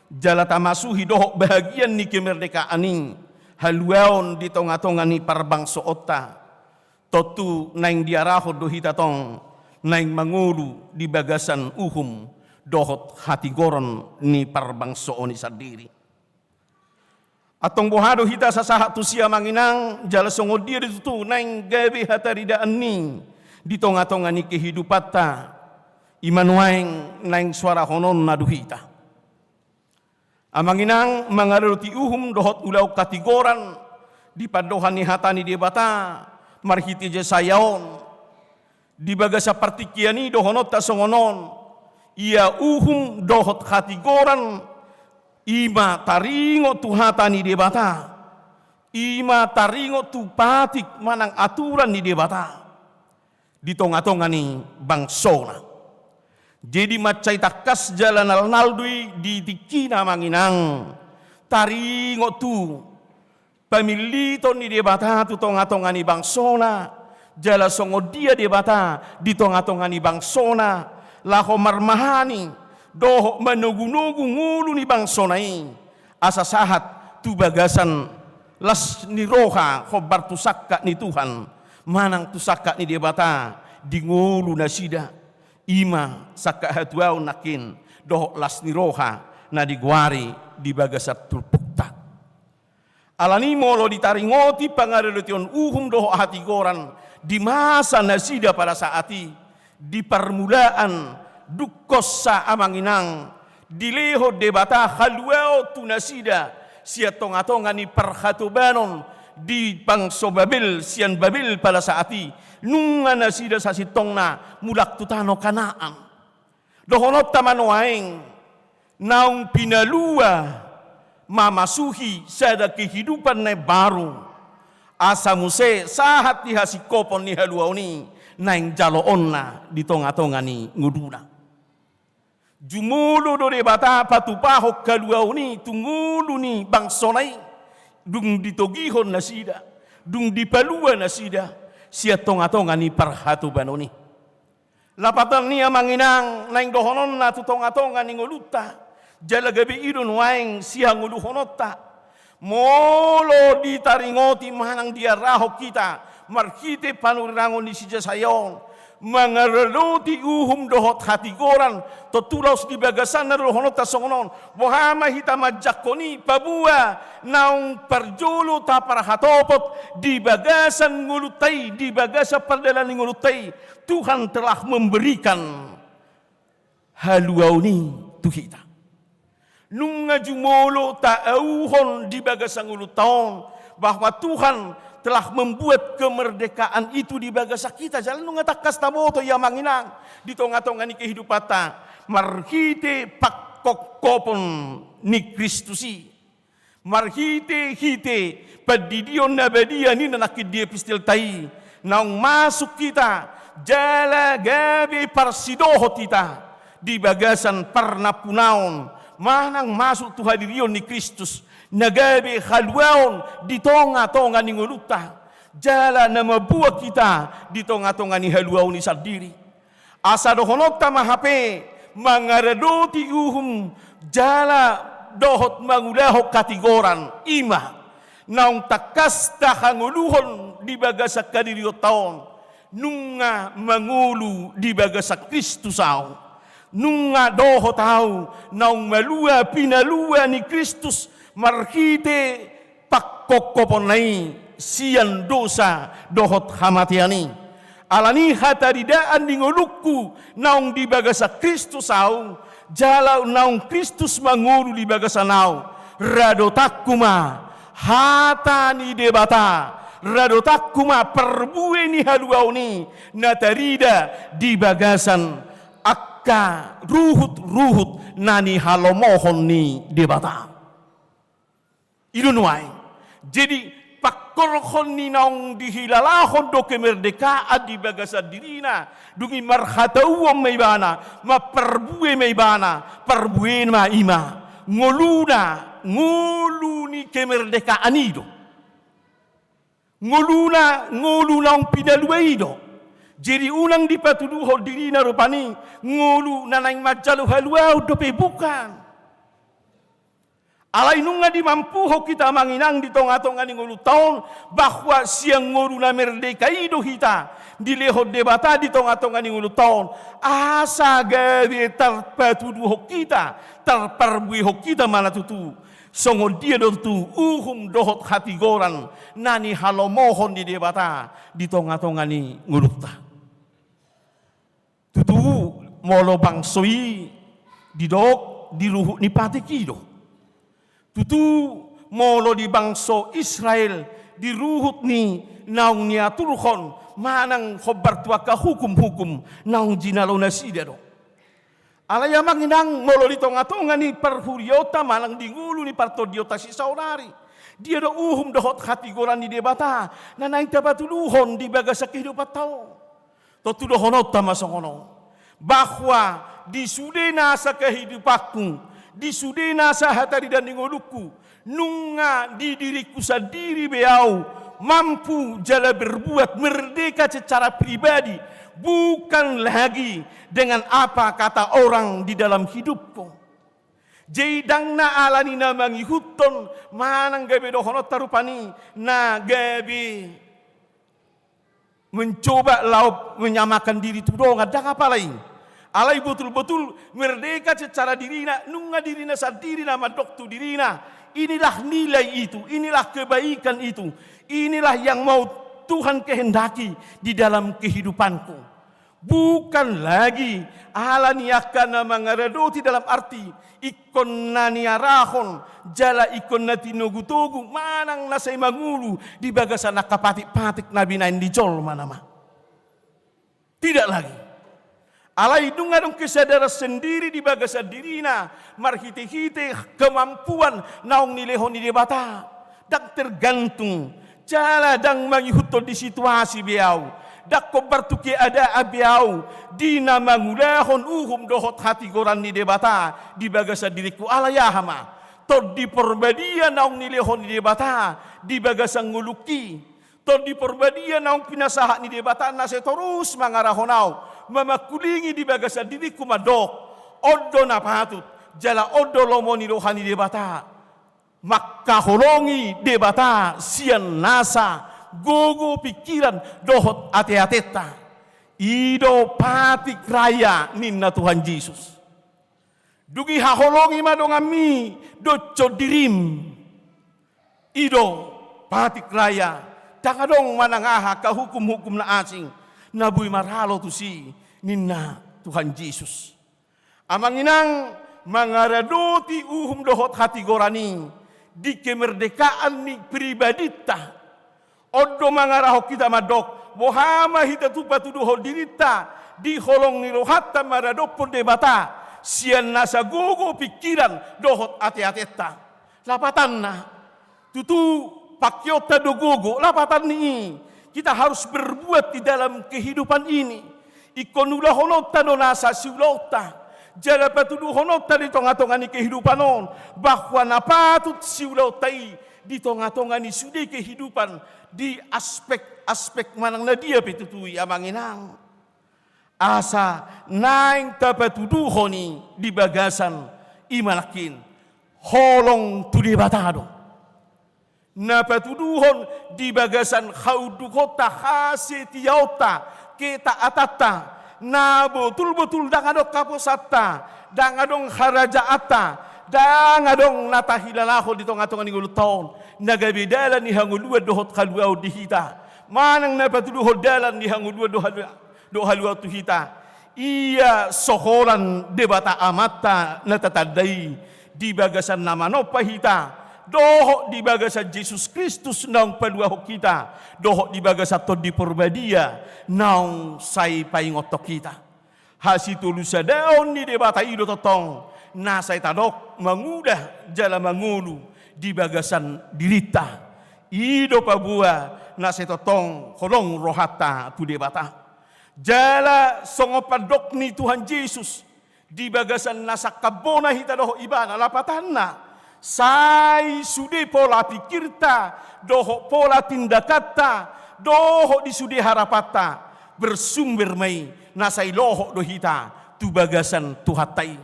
jala tamasuhi dohot bahagian ni kemerdekaan i, haluaon di tonga-tonga ni parbangsoonta. Tontu naeng diarahon do hita tong, naeng mangolu di bagasan uhum dohot hatigoran ni parbangsoon i sandiri. Antong boha do hita sasahat tusi, amang inang, jala songon dia do tutu naeng gabe hataridaan ni di tonga-tonga ni kehidupanta, i ma nuaeng naeng suarahononna do hita. Amang inang, mangaradoti uhum dohot ulaon hatigoran di pandohan ni hata ni Debata marhite Jesaya on, di bagasan partingkian i dohononta songon on: Ia uhum dohot hatigoran, i ma taringot tu hata ni Debata, i ma taringot tu patik manang aturan ni Debata di tonga-tonga ni bangsona. Jadi mansai tangkas jala nalnal do i di tingkina, amang inang, taringot tu pamilliton ni Debata tu tonga-tonga ni bangsona, jala songon dia Debata di tonga-tonga ni bangsona, laho marmahani dohot manogu-nogu ngolu ni bangsona i, asa sahat tu bagasan las ni roha hombar tu sangkap ni Tuhan manang tu sangkap ni Debata di ngolu nasida, i ma sangkap hatuaon nangkin dohot las ni roha na digoari di bagasan turpukta. Alani molo ditaringoti pangaradotion uhum dohot hatigoran di masa nasida pada saat i, di parmulaan dungkonsa, amang inang, dilehon Debata haluaon tu nasida sian tonga-tonga ni parhatobanon di bangso Babel, sian Babel pada saat i, nunga nasida sasintongna mulak tu tano Kanaan. Dohononta ma nuaeng, naung pinalua mamasuhi sada kehidupan na imbaru, asa muse sahat di hasingkopon ni haluaon i naeng jaloonna di tonga-tonga ni ngoluna. Jumolo do Debata patupahon haluaon i tu ngolu ni bangsona i, dung ditogihon nasida, dung dipalua nasida sian tonga-tonga ni parhatobanon i. Lapatan ni, amang inang, naeng dohononna tu tonga-tonga ni ngolunta, jala gabe i do nuaeng sihangoluhononta. Molo ditaringoti manang diarahon hita marhite panurirang ni si Jesaya on, mangaradoti uhum dohot hatigoran, tontu laos di bagasanna do dohononta songon on: Boha ma hita manjangkon i, paboa naung parjolo taparhatopot di bagasan ngolunta i, di bagasan pardalanan ni ngolunta i, Tuhan telah memberikan haluaon i tu hita. Nunga jumolo taauhon di bagasan ngolunta on bahwa Tuhan telah membuat kemerdekaan itu di bagasan hita. Jala nunga tangkas taboto i, amang inang, di tonga-tonga ni kehidupanta marhite pangkophopon ni Kristus i. Marhite-hite pandidion na badia ninna nangkin di epistelta i, naung masuk hita jala gabe parsidohot hita di bagasan parnampunaon manang masuk tu hadirion ni Kristus, na gabe haluaon di tonga-tonga ni ngolunta, jala na mambuat hita di tonga-tonga ni haluaon i sandiri. Asa dohononta ma hape mangaradoti uhum jala dohot mangulahon hatigoran, i ma naung tangkas tahangoluhon di bagasan hadirionta on, nunga mangolu di bagasan Kristus ahu. Nunga dohot ahu naung malua pinalua ni Kristus marhite pangkophoponna i sian dosa dohot hamatean i. Alani hataridaan ni ngolungku naung di bagasan Kristus ahu, jala naung Kristus mangolu di bagasan ahu, radotanku ma hata ni Debata, radotanku ma parbue ni haluaon i na tarida di bagasan angka ruhut-ruhut na nihalomohon ni Debata. I do nuaeng. Jadi, pangkorhon ni naung dihilalahon do kemerdekaan di bagasan dirina, dung i marhatauon ma ibana, marparbue ma ibana, parbue ma i ma ngoluna, ngolu ni kemerdekaan i do. Ngoluna, ngolu naung pinalua i do. Jadi unang dipatuduhon dirina rupani ngolu na naeng manjalo haluaon dope, bukan. Alai nunga dimampuhon hita manginang di tonga-tonga ni ngolunta on, bahwa sian ngolu na merdeka i do hita dilehon Debata di tonga-tonga ni ngolunta on, asa gabe tarpatuduhon hita, tarparbuehon hita ma na tutu songon dia do tutu uhum dohot hatigoran na nihalomohon ni Debata di tonga-tonga ni ngolunta. Tutu, molo bangso i didok di ruhut ni patik i do. Tutu, molo di bangso Israel di ruhut ni naung niaturhon manang hombar tu angka hukum-hukum naung jinalo nasida do. Alai amang inang, molo di tonga-tonga ni parhuriaonta manang di ngolu ni partondionta sisaonari, dia do uhum dohot hatigoran ni Debata na naeng tapatuduhon di bagasan kehidupanta on? Tontu dohononta ma songon on, bahwa di sude nasa kehidupanku, di sude nasa hataridan ni ngolungku, nunga di diriku sandiri be ahu mampu jala berbuat merdeka secara pribadi, bukan lagi dengan apa kata orang di dalam hidupku. Jadi ndang na ala ni na mangihuthon manang gabe dohononta rupani na gabe mencoba laho menyamakan diri tu dongan, ndang apala i. Alai botul-botul merdeka secara dirina, nunga dirina sandiri na mandok tu dirina, inilah nilai itu, inilah kebaikan itu, inilah yang mau Tuhan kehendaki di dalam kehidupanku. Bukan lagi ala ni angka na mangaradoti, dalam arti ingkon na niarahon jala ingkon na tinogu-togu manang na sai mangolu di bagasan angka patik-patik na binahen ni jolma nama. Tidak lagi. Alai dung adong kesadaran sendiri di bagasan dirina marhite-hite kemampuan naung nilehon ni Debata. Ndang tergantung jala ndang mangihuthon di situasi be ahu, ndang hombar tu keadaan be ahu di na mangulahon uhum dohot hatigoran ni Debata di bagasan diringku. Alai aha ma? Tondi Porbadia naung nilehon ni Debata di bagasan ngolungki. Tondi Porbadia naung pinasahat ni Debata na sai torus mangarahon ahu mamangkulingi di bagasan diringku mandok, on do na patut jala on do lomo ni roha ni Debata. Mangkaholongi Debata sian nasa gogo, pingkiran dohot ate-atenta. I do patik raya ninna Tuhan Jesus. Dung i haholongi ma donganmi dohot dirim. I do patik raya, ndang adong manang aha angka hukum-hukum na asing na boi maralo tusi ninna Tuhan Jesus. Amang inang, mangaradoti uhum dohot hatigoran i di kemerdekaan ni pribadinta, on do mangarahon hita mandok, boha ma hita tutu patuduhon dirinta di holong ni rohanta maradophon Debata sian nasa gogo, pingkiran dohot ate-atenta. Lapatanna, tutu pangkeonta do gogo, lapatan ni i hita harus berbuat di dalam kehidupan ini. Ingkon ulahononta do nasa siulaonta jala patuduhononta di tonga-tonga ni kehidupan on, bahwa na patut siulaonta i di tonga-tonga ni sude kehidupan di aspek-aspek manang na dia pe tutu i, amang inang. Asa naeng tapatuduhon i di bagasan i ma nangkin holong tu Debata do. Na patuduhon di bagasan haundukonta, hasetiaonta, ketaatanta, na botul-botul ndang adong haposanta, ndang adong harajaanta, ndang adong na tahilalahon di tonga-tonga ni ngolunta on, na gabe dalan ni hangoluan dohot haluaon di hita, manang na patuduhon dalan ni hangoluan dohot halu-, dohot haluaon tu hita. Ia so holan Debata Amanta na tatanda i di bagasan na manompa hita, dohot di bagasan Jesus Kristus naung paluahon hita, dohot di bagasan Tondi Porbadia naung sai paingothon hita. Hasitolusadaon ni Debata i do tongtong na sai tadok mangula jala mangolu di bagasan dirinta. I do paboa na sai tongtong holong rohanta tu Debata. Jala songon pandok ni Tuhan Jesus di bagasan na sangkap bona hita dohot Ibana, lapatanna, sai sude pola pingkirta dohot pola tindakanta dohot di sude harapanta, Bersumber ma i, na sai lohot do hita tu bagasan Tuhanta i.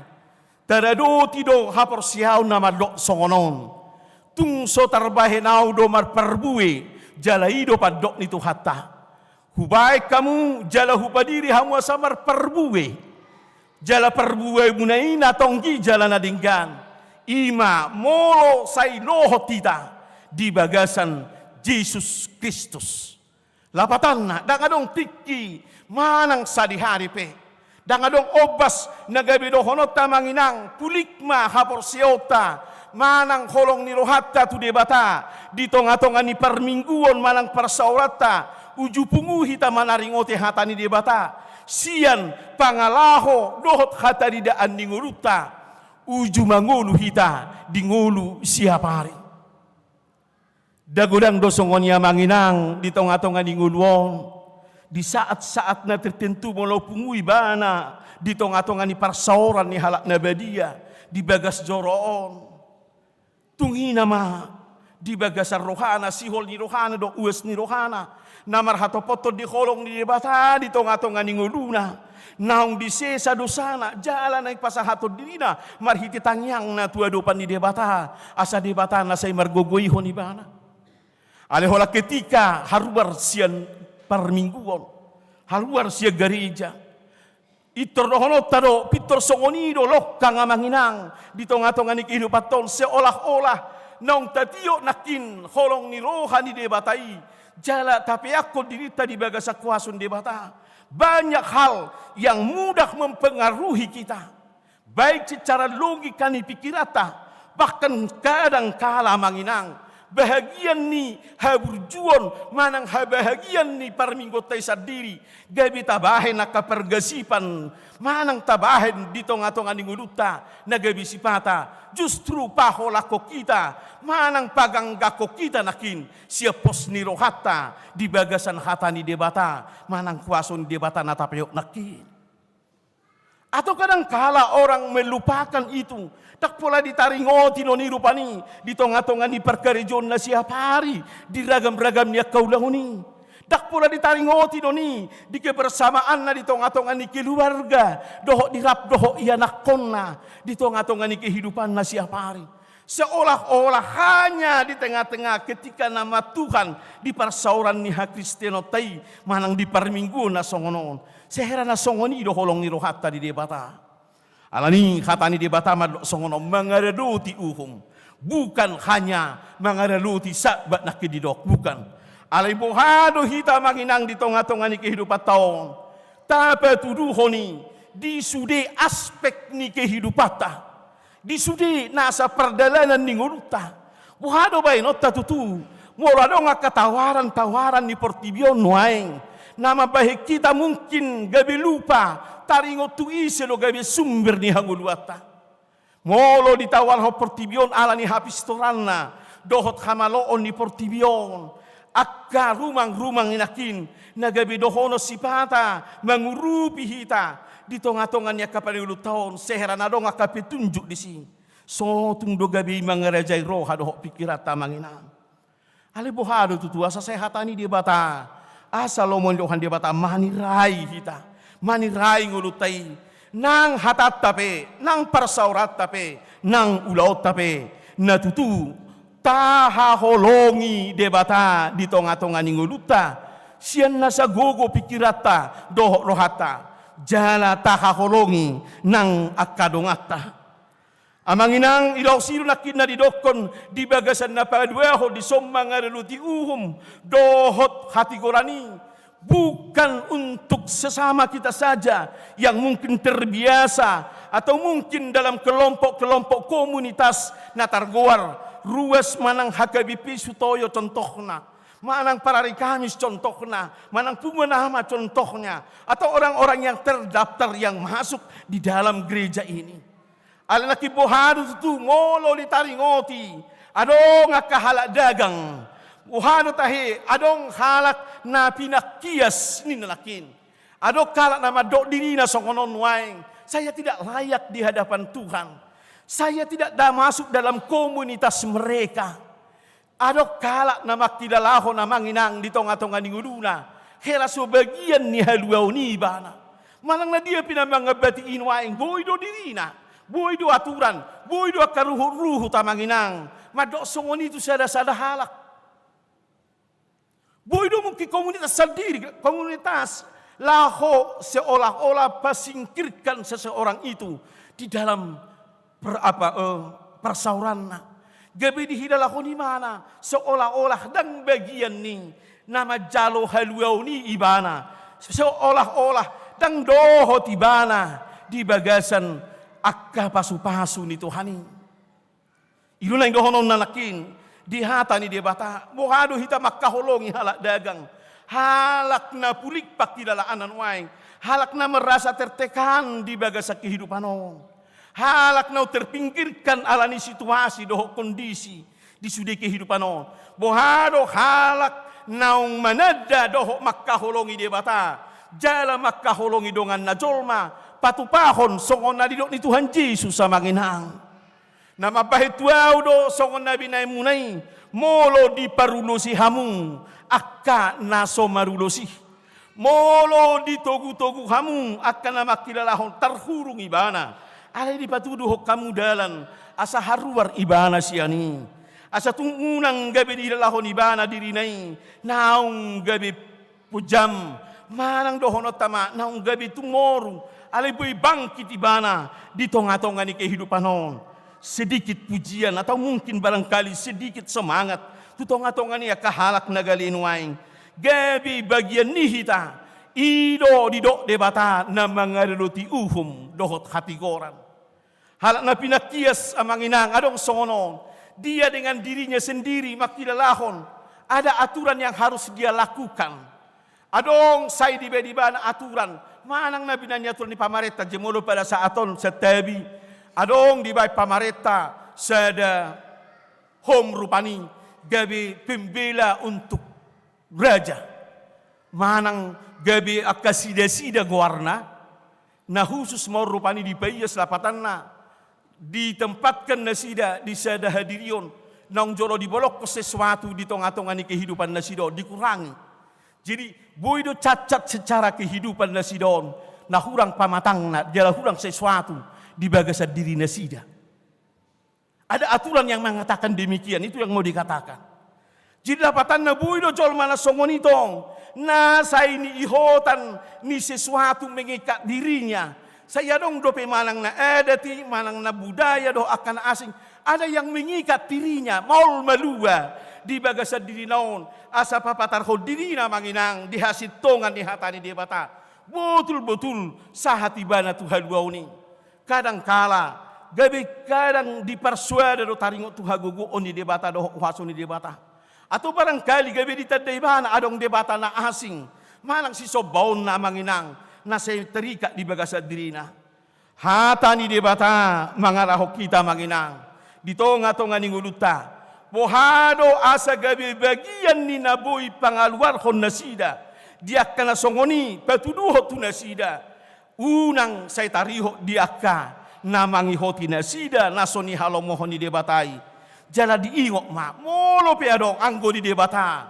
Taradoti do haporseaon na mandok songon on. Tung so tarbahen ahu do marparbue, jala i do pandok ni Tuhanta. Hubahen hamu, jala hupadiri hamu asa marparbue. Jala parbuemuna i na tonggi jala na denggan. I ma molo sai lohot hita di bagasan Jesus Kristus. Lapatanna, ndang adong tingki manang sadihari pe. Ndang adong ombas na gabe dohononta, amang inang, pulik ma haporseaonta manang holong ni rohanta tu Debata di tongatonga ni parmingguon manang parsaoranta, uju pungu hita manaringoti hata ni Debata sian pangalaho dohot hataridaan ni ngolunta, uju mangolu hita di ngolu siapari. Ndang godang do songon i, amang inang, di tongatonga ni ngolu on, di saatsaat na tertentu molo pungu ibana di tongatonga ni parsaoran ni halak na badia di bagas joro on. Tung i nama di bagasan rohana, sihol ni rohana dohot uas ni rohana, na marhatopothon di holong ni Debata di tongatonga ni ngoluna. Naung disesa dosana, jala naeng pasahathon dirina marhite tangiangna tu adopan ni Debata, asa Debata na sai margogoihon ibana. Alai holan ketika haruar sian parmingguon, haruar sian gareja, pintor dohononta do, pintor songon i do longkang, amang inang, di tongatonga ni kehidupanta on, seolah-olah naung tatiop nangkin holong ni roha ni Debata i, jala tapeakhon dirinta di bagasan kuaso ni Debata. Banyak hal yang mudah mempengaruhi kita, baik secara logika ni pikiranta, bahkan kadang kala, amang inang, bahagian ni haburjuon manang habahagian ni parmingguonta i sandiri gabe tabahen angka pargasipan manang tabahen di tongatonga ni ngolunta na gabe sipata justru paholanghon hita manang paganggahon hita nangkin sian pos ni rohanta di bagasan hata ni Debata manang kuaso ni Debata na tapeop nangkin. Atau kadang kala orang melupakan itu. Ndang pola ditaringoti do i rupani di tongatonga ni parkarejoon na siapari, di ragamragam ni angka ulaon i. Ndang pola ditaringoti do i di kebersamaanna di tongatonga ni keluarga, dohot di rap dohot ianakhonna, di tongatonga ni kehidupanna siapari. Seolah-olah hanya di tengah-tengah ketika nama Tuhan di parsaoran ni hakristenonta i manang di parmingguon na songon on, sai hera na songon i do holong ni rohanta di Debata. Alani hata ni Debata mandok songon on, mangaradoti uhum. Bukan hanya mangaradoti Sabat nangkin didok, bukan. Alai boha do hita, amang inang, di tongatonga ni kehidupanta on tapatuduhon i di sude aspek ni kehidupanta, di sude nasa pardalanan ni ngolunta. Boha do baenonta tutu molo adong angka tawaran-tawaran ni portibi on nuaeng na mambahen hita mungkin gabe lupa taringot tu ise do gabe sumber ni hangoluanta. Molo ditawarhon portibi on ala ni hapistoranna dohot hamaloon ni portibi on, angka rumang-rumang i nangkin na gabe dohonon sipata mangurupi hita di tongatonga ni angka pangolunta on, sai hera na adong angka petunjuk disi, so tung do gabe i mangarajai roha dohot pikiranta, amang inang. Alai boha do tutu asa sai hata ni Debata, asa lomo ni roha ni Debata manirai hita, manirai ngolunta i, nang hatanta pe, nang parsaoranta pe, nang ulaonta pe, na tutu tahaholongi Debata di tongatonga ni ngolunta, sian nasa gogo pikiranta dohot rohanta, jala tahaholongi nang angka donganta. Amang inang, i laos i do nangkin na didokkon di bagasan na paduahon dison, mangaradoti uhum dohot hatigoran i, bukan untuk sesama kita saja yang mungkin terbiasa atau mungkin dalam kelompok-kelompok komunitas na targoar ruas manang H K B P Sutoyo contohna, manang Parari Kamis contohna, manang Punguan Ama contohnya, atau orang-orang yang terdaftar yang masuk di dalam gereja ini. Alai nangkin boha do tutu molo ditaringoti adong angka halak dagang, boha do tahe adong halak na pinangkias ninna nangkin. Adong halak na mandok dirina songon on nuaeng, saya tidak layak di hadapan Tuhan. Saya tidak da masuk dalam komunitas mereka. Adong halak na mangkilalahon, amang inang, di tongatonga ni ngoluna Hela so bagian ni haluaon i ibana. Manang na dia pe na mangambati i nuaeng, boi do dirina, boi do aturan, boi do angka ruhut-ruhut, amang inang. Mandok songon i tu sada-sada halak. Boi do mungkin komunitas sandiri, komunitas laho seolah-olah pasingkirkan seseorang itu di dalam per-, apa, eh, persaoranna. Gabe dihilalahon ibana seolah-olah ndang bagian ni na manjalo haluaon i ibana, seolah-olah ndang dohot ibana di bagasan angka pasu-pasu ni Tuhan i. I do naeng dohononna nangkin di hata ni Debata, boha do hita mangkaholongi halak dagang, halak na pulik pangkilalaanna nuaeng, halak na merasa tertekan di bagasan kehidupan on, halak naung terpinggirkan ala ni situasi dohot kondisi di sude kehidupan on. Boha do halak naung mananda dohot mangkaholongi Debata, jala mangkaholongi donganna jolma, patupahon songon na nidok ni Tuhan Jesus, amang inang. Na mambahen tu ahu do songon na binahenmuna i, molo diparulosi hamu angka na so marulos i, molo ditogu-togu hamu angka na mangkilalahon, tarhurung ibana, alai dipatuduhon hamu dalan asa haruar ibana sian i, asa tung unang gabe dihilalahon ibana dirina i naung gabe pujam, manang dohononta ma naung gabe tumoru, alai boi bangkit ibana di tonga-tonga ni kehidupan on. Sedikit pujian atau mungkin barangkali sedikit semangat tu tonga-tonga ni angka halak na gale nuaeng, gabe bagian ni hita. I do didok Debata na mangaradoti uhum dohot hatigoran. Halak na pinangkias, amang inang, adong songon on. Dia dengan dirinya sendiri mangkilalahon, ada aturan yang harus dia lakukan. Adong sai dibahen ibana aturan, manang na binahen ni aturan ni pamarenta. Jemolo pada saat on santabi, adong dibahen pamarenta sada home rupani, gabe pembela untuk raja, manang gabe angka sida-sida goarna, na khusus ma on rupani dipaias lapatanna, ditempatkan nasida di sada hadirion, naung jolo dibolongkon sesuatu di tonga-tonga ni kehidupan nasida on, dikurangi. Jadi, boi do cacat secara kehidupan nasida on, na hurang pamatangna, jala hurang sesuatu di bagasan diri nasida. Ada aturan yang mengatakan demikian, itu yang mau dikatakan. Jadi lapatanna boi do jolma na songon i tong, na sai niihotan ni sesuatu mengikat dirinya. Sai adong dope manang na adat i, manang na budaya dohot angka na asing, ada yang mengikat dirinya, maol malua di bagasan dirina on, asa papatarhon dirina, amang inang, di hasintongan ni hata ni Debata. Botul-botul sahat ibana tu haluaon i. Kadangkala gabe kadang diparsoada do taringot tu hagogoon ni Debata dohot huaso ni Debata. Atau barangkali gabe ditanda ibana adong debata na asing, manang sisombaonna, amang inang, na sai terikat di bagasan dirina. Hata ni Debata mangalahon hita, amang inang, di tonga-tonga ni ngolunta. Boha do asa gabe bagian ni na boi pangaluarhon nasida di angka na songon i, patuduhon tu nasida. Unang sai tarihot di angka na mangihoti nasida na so nihalomohon ni Debata i. Jala diingot ma, molo pe adong anggo di Debata,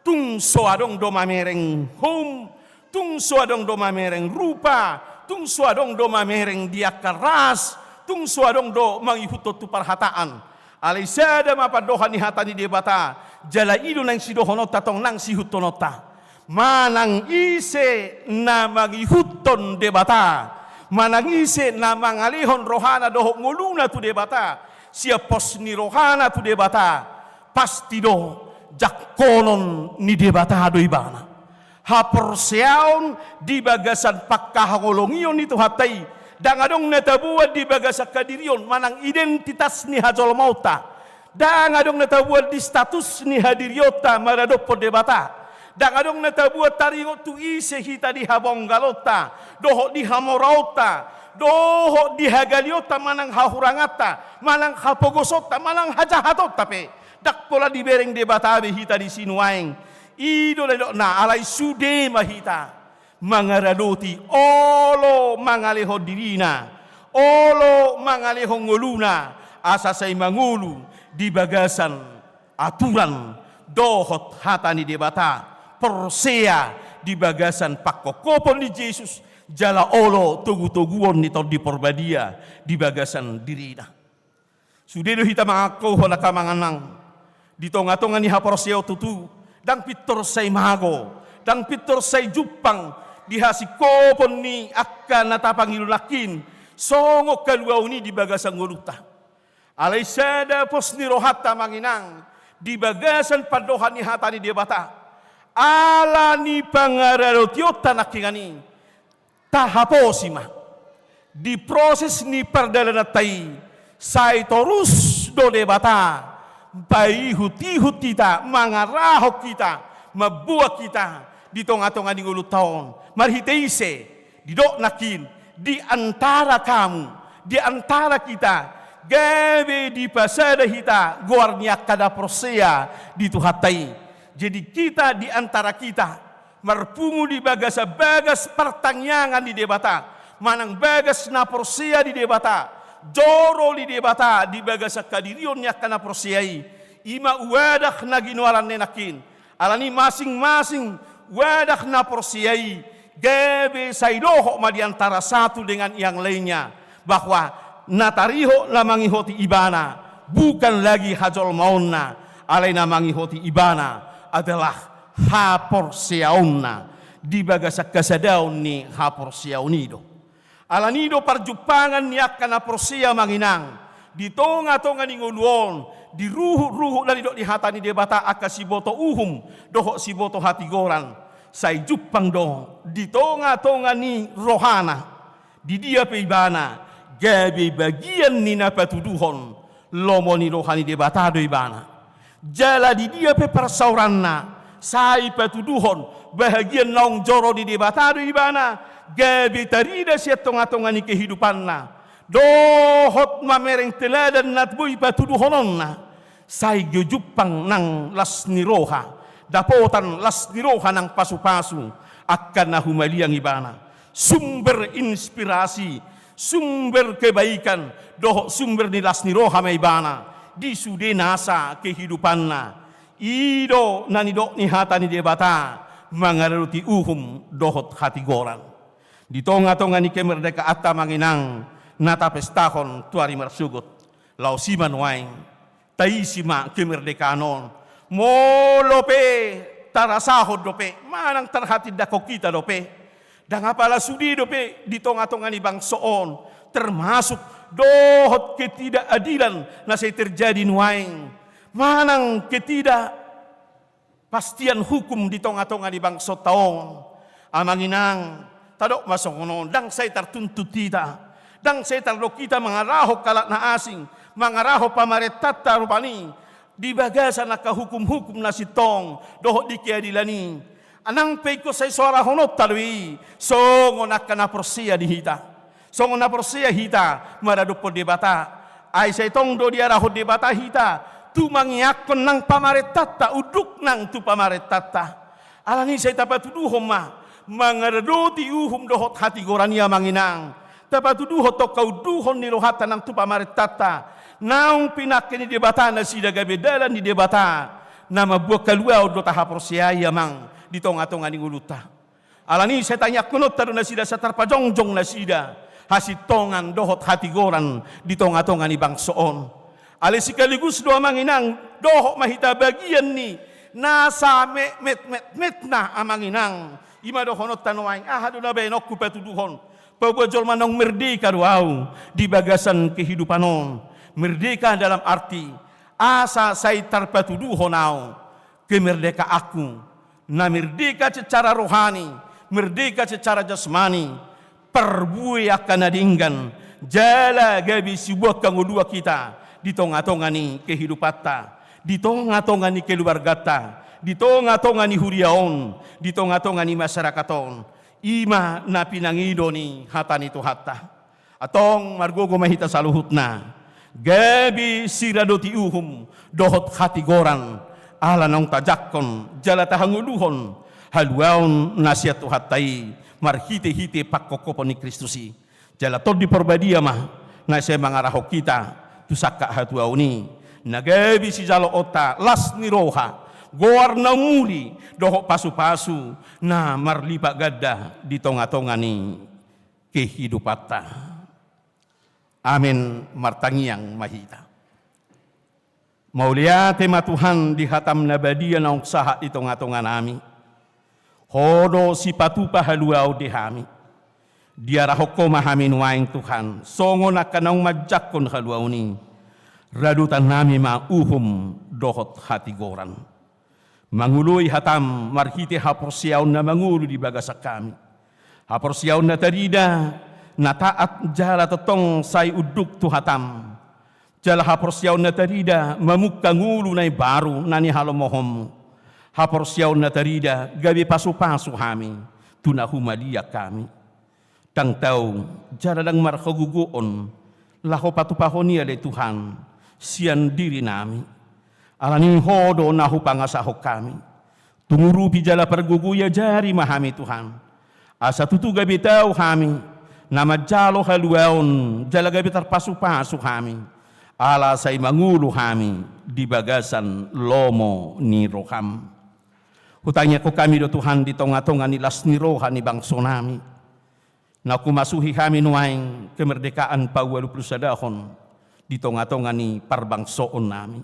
tung so adong do mamereng home, tung so adong do mamereng rupa, tung so adong do mamereng di angka ras, tung so adong do mangihuthon tu parhataan. Alai sada ma pandohan ni hata ni Debata, jala i do naeng sidohononta tong, naeng siihuthononta. Manang ise na mangihuthon Debata, manang ise na mangalehon rohana dohot ngoluna tu Debata, sian pos ni rohana tu Debata, pasti do jangkonon ni Debata do ibana. Haporseaon di bagasan pangkaholongion ni Tuhanta i, ndang adong na taboan di bagasan hadirion manang identitas ni hajolmaonta. Ndang adong na taboan di status ni hadirionta maradophon Debata. Ndang adong na taboan taringot tu ise hita di habonggalonta, dohot di hamoraonta, dohot di hagalionta manang hahuranganta, manang hapogosonta, manang hajahatonta pe. Ndang pola dibereng Debata be hita disi nuaeng. I do na nidokna, alai sude ma hita mangaradoti olo mangalehon dirina, olo mangalehon ngoluna, asa sai mangolu di bagasan aturan dohot hata ni Debata, porsea di bagasan pangkophopon ni Jesus, jala olo togutoguon ni Tondi Porbadia di bagasan dirina. Sude do hita mangangkohon angka amang inang, di tongatonga ni haporseaon tutu, ndang pintor sai mago, ndang pintor sai jumpang, di hasingkophon ni angka na tapangido nangkin, songon haluaon i di bagasan ngolunta. Alai sada pos ni rohanta amang inang, di bagasan pandohan ni hata ni Debata. Ala ni pangaradotionta nangkiningan i, tahaposi ma. Di proses ni pardalananta i, sai torus do Debata, paihutihut hita, mangarahon hita, mamboan hita, di tongatonga ni ngolunta on. Marhite ise, didok nangkin, di antara kamu, di antara kita, gabe dipasada hita, goar ni angka na porsea, di Tuhanta i. Jadi kita di antara kita, marpungu di bagasan bagas partangiangan ni Debata, manang bagas na porsea di Debata, joro ni Debata, di bagasan hadirion ni angka na porsea i, i ma wadah na ginoaran ni nangkin, Alani masing-masing wadah na porsea i, gabe sai dohot ma di antara satu dengan yang lainnya, bahwa na tarihot na mangihoti ibana, bukan lagi hajolmaonna, alai na mangihoti ibana adalah haporseaonna, di bagasan hasadaon ni haporseaon i do. Alani do parjumpangan ni angka na porsea amang inang, di tongatonga ni ngolu on, di ruhutruhut na nidok ni hata ni Debata angka siboto uhum, dohot siboto hatigoran, sai jumpang do, di tongatonga ni rohana, di dia pe ibana, gabe bagian ni na patuduhon, lomo ni roha ni Debata do ibana. Jala di dia pe parsaoranna, sai patuduhon, bahagian naung joro ni Debata do ibana, gabe tarida sian tongatonga ni kehidupanna. Dohot mamereng teladan na boi patuduhononna, sai do jumpang nang las ni roha, dapotan las ni roha nang pasupasu, angka na humaliang ibana. Sumber inspirasi, sumber kebaikan, dohot sumber ni las ni roha ma ibana, di sude nasa kehidupanna. I do na nidok ni hata ni Debata, mangaradoti uhum dohot hatigoran. Di tongatonga ni kemerdekaanta amang inang, na tapestahon tu ari marsogot. Laos i ma nuaeng. Taisi ma kemerdekaan on. Molo pe tarasahon dope, manang tarhatindangkon hita dope. Ndang apala sude dope di tongatonga ni bangso on, termasuk dohot ketidakadilan na sai terjadi nuaeng. Manang ketidak pastian hukum di tongatonga ni bangsonta on. Amang inang, tadok ma songon on, ndang sai tartuntut hita, ndang sai tardok hita mangarahon halak na asing, mangarahon pamarentanta rupani, di bagasan angka hukum-hukum na sintong, dohot di keadilan i. Nang pe ingkon sai soarahononta do i, songon angka na porsea di hita. Songon na porsea hita maradophon Debata. Ai sai tong do diarahon Debata hita, tu mangiangkon nang pamarentanta, unduk nang tu pamarentanta. Alani sai tapatuduhon ma, mangaradoti uhum dohot hatigoran i amang inang. Tapatuduhon tong haunduhon ni rohanta nang tu pamarentanta. Naung pinangke ni Debata nasida gabe dalan ni Debata. Na mambuat haluaon do tahaporseai amang di tongatonga ni ngolunta. Alani i sai tangiangkononta do nasida asa tarpajongjong nasida hasintongan dohot hatigoran di tongatonga ni bangso on. Alai sekaligus do amang inang, dohot ma hita bagian ni nasa metmetmetmetna amang inang. I ma dohononta nuaeng, aha do na baenonku patuduhon? Paboa jolma naung merdeka do ahu di bagasan kehidupan on. Merdeka dalam arti asa sai tarpatuduhon ahu kemerdekaanku, na merdeka secara rohani, merdeka secara jasmani, parbue angka na denggan, jala gabe sibuat hangoluan hita di tongatonga ni kehidupanta, di tongatonga ni keluarganta, di tongatonga ni huria on, di tongatonga ni masyarakat on. I ma na pinangido ni hata ni Tuhanta. Antong margogo ma hita saluhutna, gabe siradoti uhum dohot hatigoran, ala naung tajangkon jala tahangoluhon haluaon na sian Tuhanta i marhitehite pangkophopon ni Kristus i. Jala Tondi Porbadia ma na sai mangarahon hita tu sangkap hatuaon i, na gabe sijaloonta las ni roha goar na umuli dohot pasupasu na marlipat ganda di tongatonga ni kehidupanta. Amen. Martangiang ma hita. Mauliate ma Tuhan di hatam na badia naung sahat di tongatonganami. Ho do sipatupa haluaon di hami. Diarahon Ho ma hami nuaeng Tuhan, songon angka naung manjangkon haluaon i. Radotannami ma uhum dohot hatigoran. Mangoloi hatam marhite haporseaon na mangolu di bagasan hami. Haporseaon na tarida, na taat jala tongtong sai unduk tu hatam. Jala haporseaon na tarida mamungka ngolu na imbaru na nihalomohonmu. Haporseaon na tarida gabe pasupasu hami tu na humaliang hami. Ndang tau jala ndang marhagogoon laho patupahon i ale Tuhan sian dirinami. Alani Ho do na hupangasahon hami. Tungurupi jala pargogoi ajari ma hami Tuhan. Asa tutu gabe tau hami na manjalo haluaon jala gabe tarpasupasu hami. Ala sai mangolu hami di bagasan lomo ni roham. Hutangiangkon hami do Tuhan di tongatonga ni las ni roha ni bangsonami. Na humasuhi hami nuaeng kemerdekaan paualuplus sadahon di tongatonga ni parbangsoonnami.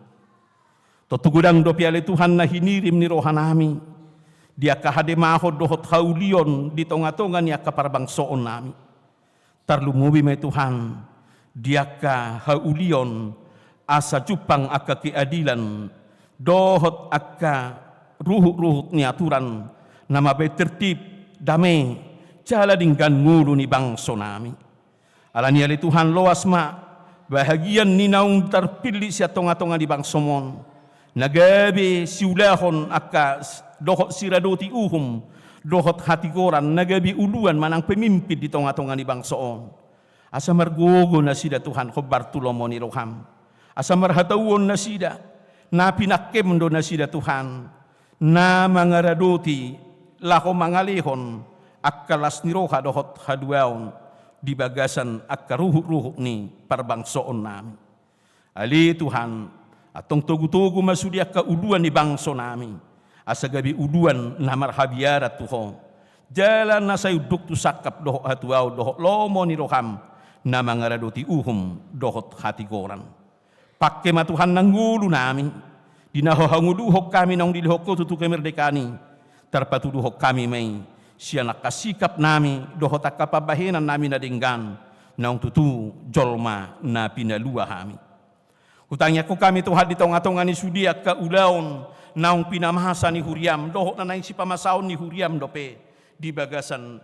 Tontu godang dope ale Tuhan na hinirim ni rohanami di angka hademahon dohot haulion di tongatonga ni angka parbangsoonnami. Tarlumobi ma i Tuhan di angka haulion asa jumpang angka keadilan dohot angka ruhutruhut ni aturan na mambahen tertib, dame jala denggan ngolu ni bangsonami. Alani i ale Tuhan, loas ma bahagian ni naung tarpillit sian tongatonga ni bangsomon na gabe siulahon angka s-, dohot siradoti uhum dohot hatigoran na gabe uluan manang pemimpin di tongatonga ni bangso on. Asa margogo nasida Tuhan hombar tu lomo ni roham. Asa marhatauon nasida, na pinangkem do nasida Tuhan na mangaradoti laho mangalehon angka las ni roha dohot haluaon di bagasan angka ruhutruhut ni parbangsoonnami. Ale Tuhan, antong togutogu ma sude angka uluan ni bangsonami asa gabe uluan na marhabiaran tu Ho jala na sai unduk tu sangkap dohot hatuaon dohot lomo ni roham na mangaradoti uhum dohot hatigoran. Pangke ma Tuhan nang ngolunami di na Ho hangoluhon hami naung dilehon Ho tutu kemerdekaan i. Tarpatuduhon hami ma i sian angka sikapnami dohot angka pambahenannami na denggan naung tutu jolma na pinalua hami. Hutangiangkon hami Tuhan di tongatonga ni sude angka ulaon naung pinamasa ni huriam dohot na naeng sipamasaon ni huriam dope di bagasan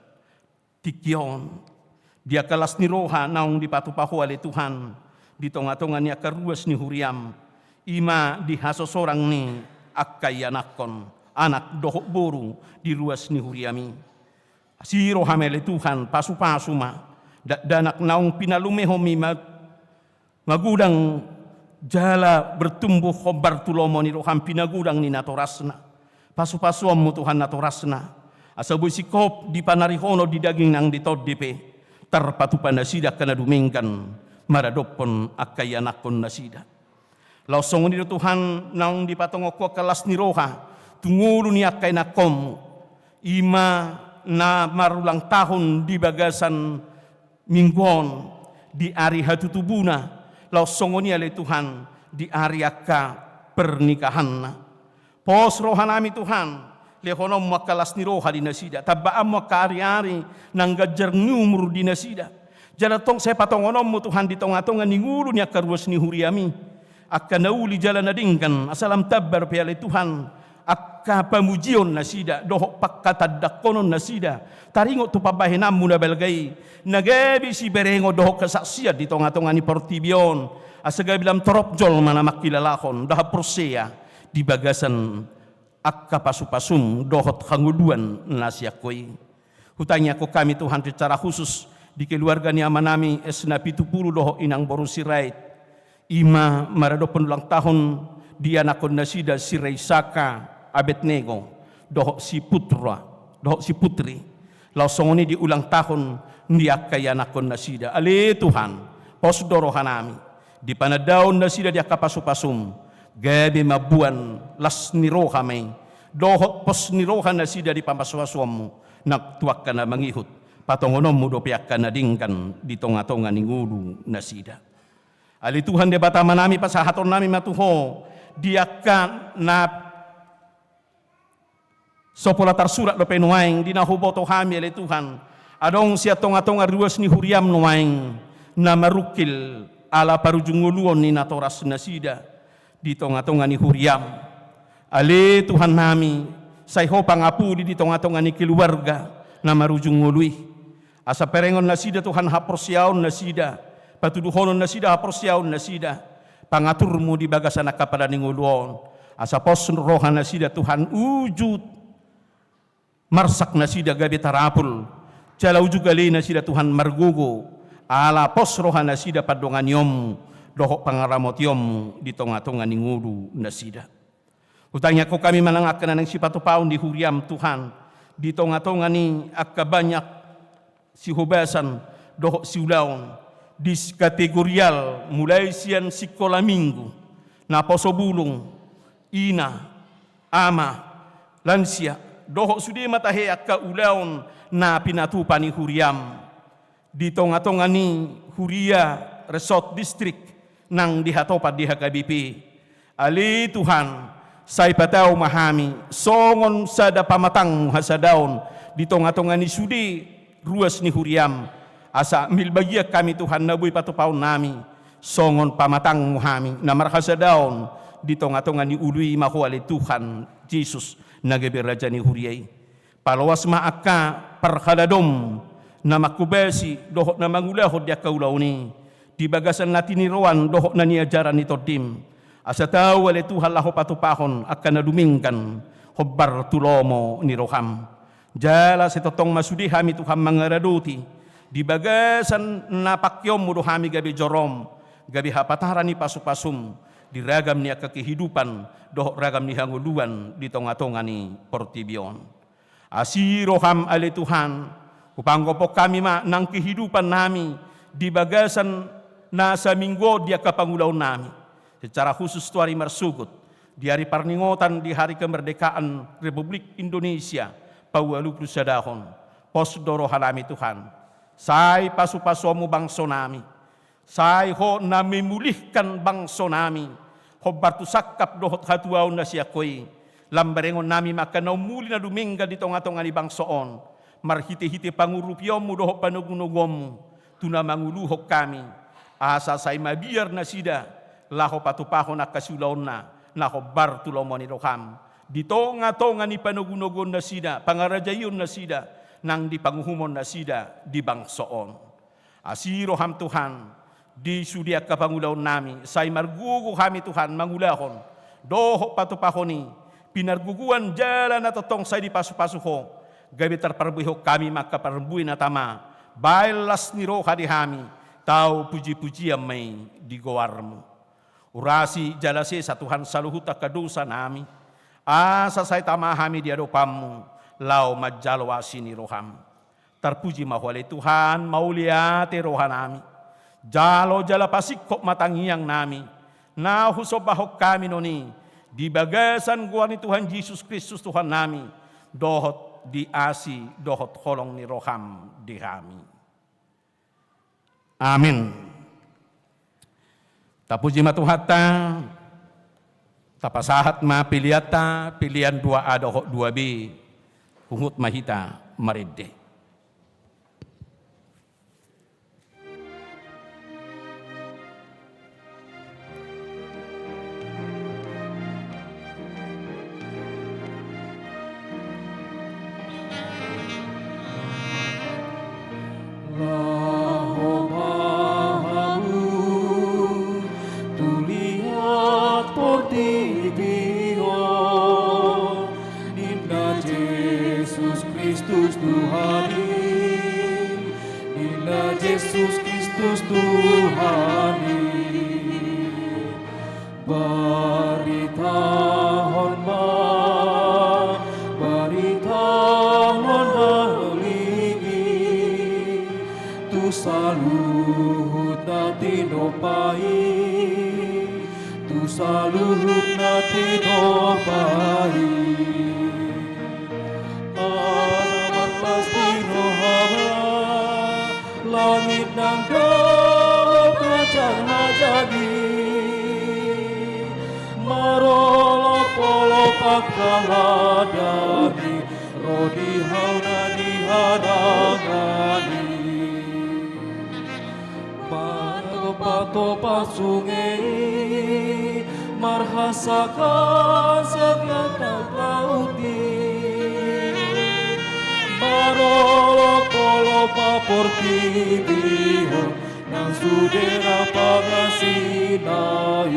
tingki on. Di angka las ni roha naung dipatupa Ho ale Tuhan di tongatonga ni angka ruas ni huriam, i ma di hasosorang ni angka ianakhon, anak dohot boru di ruas ni huriam i. Asi roham ale Tuhan, pasupasu ma dakdanak naung pinalumehonmi ma magodang jala bertumbuh hombar tu lomo ni roham pinagodang ni natorasna. Pasupasuonmu Tuhan natorasna asa boi singkop di panarihonon di daging nang di tondi pe tarpatupa nasida angka na dumenggan maradophon angka ianakhon nasida. Laos songon i do Tuhan naung dipatongon Ho angka las ni roha tu ngolu ni angka ianakhonmu, i ma na marulang tahun di bagasan minggu on di ari hatutubuna, laos songon i ale Tuhan di ari angka pernikahanna. Pos rohanami Tuhan, lehononmu angka las ni roha di nasida, tambaanmu angka ariari nang ganjar ni umur di nasida. Jala tong sai patongononmu Tuhan di tongatonga ni ngolu ni angka ruas ni huriam i angka na uli jala na denggan, asa lam tambar pe ale Tuhan angka pamujion nasida dohot pangkatandangkonon nasida taringot tu pambahenanmu na balga i, na gabe siberengon dohot kesaksian di tongatonga ni portibi on, asa gabe lam torop jolma na mangkilalahon dohot porsea di bagasan angka pasupasum dohot hangoluan na sian Ho i. Hutangiangkon hami Tuhan secara khusus di keluarga ni amanami S Napitupulu dohot inang boru Sirait, i ma maradophon ulang tahun di anakhon nasida si Reisaka, Abednego dohot si Putra dohot si Putri. Laos songon i di ulang tahun di angka ianakhon nasida. Ale Tuhan, pos do rohanami di panandaon nasida di angka pasupasum, Gabe mamboan las ni roha ma i dohot pos ni roha nasida di pamasuasuonmu, nang tu angka na mangihut, patongononmu dope angka na denggan di tongatonga ni ngolu nasida. Ale Tuhan Debata Amanami, pasahatonnami ma tu Ho di angka na so pola tarsurat dope nuaeng di na huboto hami, ale Tuhan, adong sian tongatonga ruas ni huriam nuaeng na marungkil ala parujung ngoluon ni natoras nasida di tongatonga ni huriam. Ale Tuhannami, sai Ho pangapuli di tongatonga ni keluarga na marujung ngolu i. Asa parengon nasida Tuhan haporseaon nasida, patuduhonon nasida haporseaon nasida, pangaturmu di bagasan angka pala ni ngolu on. Asa pos roha nasida Tuhan uju marsak nasida gabe tarapul, jala uju gale nasida Tuhan margogo, ala pos roha nasida pandonganionmu dohot pangaramotionmu di tongatonga ni ngolu nasida. Hutangiangkon hami ma nang angka na naeng sipatupaon di huriam Tuhan, di tongatonga ni angka banyak sihobasan dohot siulaon, diskategorial mulai sian sikola minggu, naposo bulung, ina, ama, lansia, dohot sude ma tahe angka ulaon na pinatupa ni huriam di tongatonga ni huria resort distrik nang dihatopan di H K B P. Ale Tuhan, sai patau ma hami songon sada pamatangmu hasadaon di tongatonga ni sude ruas ni huriam, asa milbagian hami Tuhan na boi patupaonnami songon pamatangmu hami na marhasadaon di tongatonga ni ulu i ma Ho ale Tuhan Jesus na gabe raja ni huria i. Paloas ma angka parhaladom na manghobasi dohot na mangulahon di angka ulaon i di bagasan na tiniroan dohot na niajaran ni tondim. Asa tau ale Tuhan laho patupahon angka na dumenggan hombar tu lomo ni roham. Jala sai tongtong ma sude hami Tuhan mangaradoti di bagasan na pangkeonmu do hami gabe jorom, gabe hapataran ni pasupasum di ragam ni angka kehidupan dohot ragam ni hangoluan di tongatonga ni portibi on. Asi roham ale Tuhan, hupanggophon hami ma nang kehidupannami di bagasan na saminggu on di angka pangulaonnami. Secara khusus tu ari marsogot, di ari parningotan di hari kemerdekaan Republik Indonesia paualu pulu sadahon, pos do rohanami Tuhan. Sai pasupasuonmu bangsonami. Sai Ho na memulihkan bangsonami hombar tu sangkap dohot hatuaon na sian Ho i. Lam berengonnami ma angka na ummuli na dumenggan di tongatonga ni bangso on marhitehite pangurupionmu dohot panogunoguonmu tu na manguluhon hami, asa sai mabiar nasida laho patupahon angka siulaonna na hombar tu lomo ni roham di tongatonga ni panogunoguon nasida, pangarajaion nasida nang di panguhumon nasida di bangso on. Asi roham Tuhan, di sude angka pangulaonnami, sai margogo hami Tuhan mangulahon dohot patupahon i, pinargogoan jala na tongtong sai dipasupasu Ho, gabe tarparbuehon hami ma angka parbue na tama, baen las ni roha di hami, tau pujipujian ma i di goarmu. Urasi jala sesa Tuhan saluhut angka dosanami, asa sai tama hami di adopanmu, laho manjalo asi ni roham. Tarpuji ma Ho ale Tuhan, mauliate rohanami. Jalo jala pasingkop ma tangiangnami na husombahon hami on i di bagasan goar ni Tuhan Jesus Kristus Tuhannami, dohot di asi dohot holong ni roham di hami. Amin. Tapuji ma Tuhanta. Tapasahat ma peleanta, pelean dua A dohot dua B. Huhut ma hita marende. Laho ma hamu tu liat portibi on, ninna Jesus Kristus Tuhan i, ninna Jesus Kristus Tuhan i. Baritahon ma, baritahon na uli i tu saluhut na tinompa i, tu saluhutna tinopa i. Asa marlas ni roha ma, langit nang dalan pajar hajali, marolopolop angka ladang i, ro di hau na di harangan i. Patopatop sunge i, marhasakhasa gatang laut i, marolopolop ma portibi on, nang sude na pangasina i.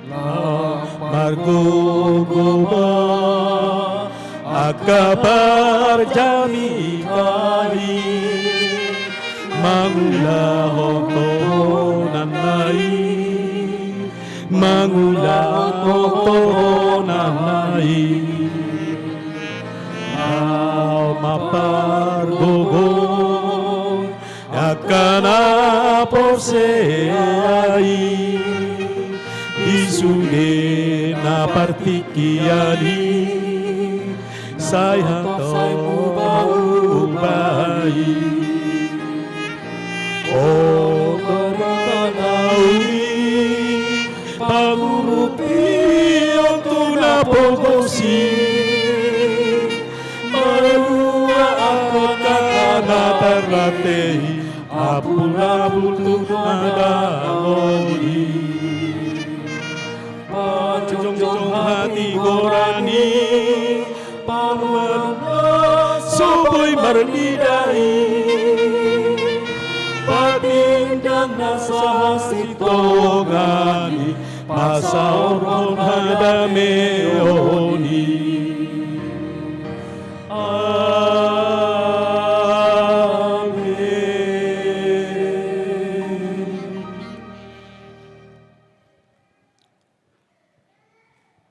Lam margogo ma angka parjamita i, mangulahon tohonanna i, mangulahon tohonanna i. Laho mampargogo angka na porsea i, di sude na partingkian i, sai hatop sai muba-uba i. O, barita na uli, pangurupion tu na pogos i, malua angka na tarrante i, ampulna bultung na dangol i. Pajongjong hatigoran i, panuan na so boi marnida i, patindang na sahasintongan i, pasaorhon hadameon i. Amen.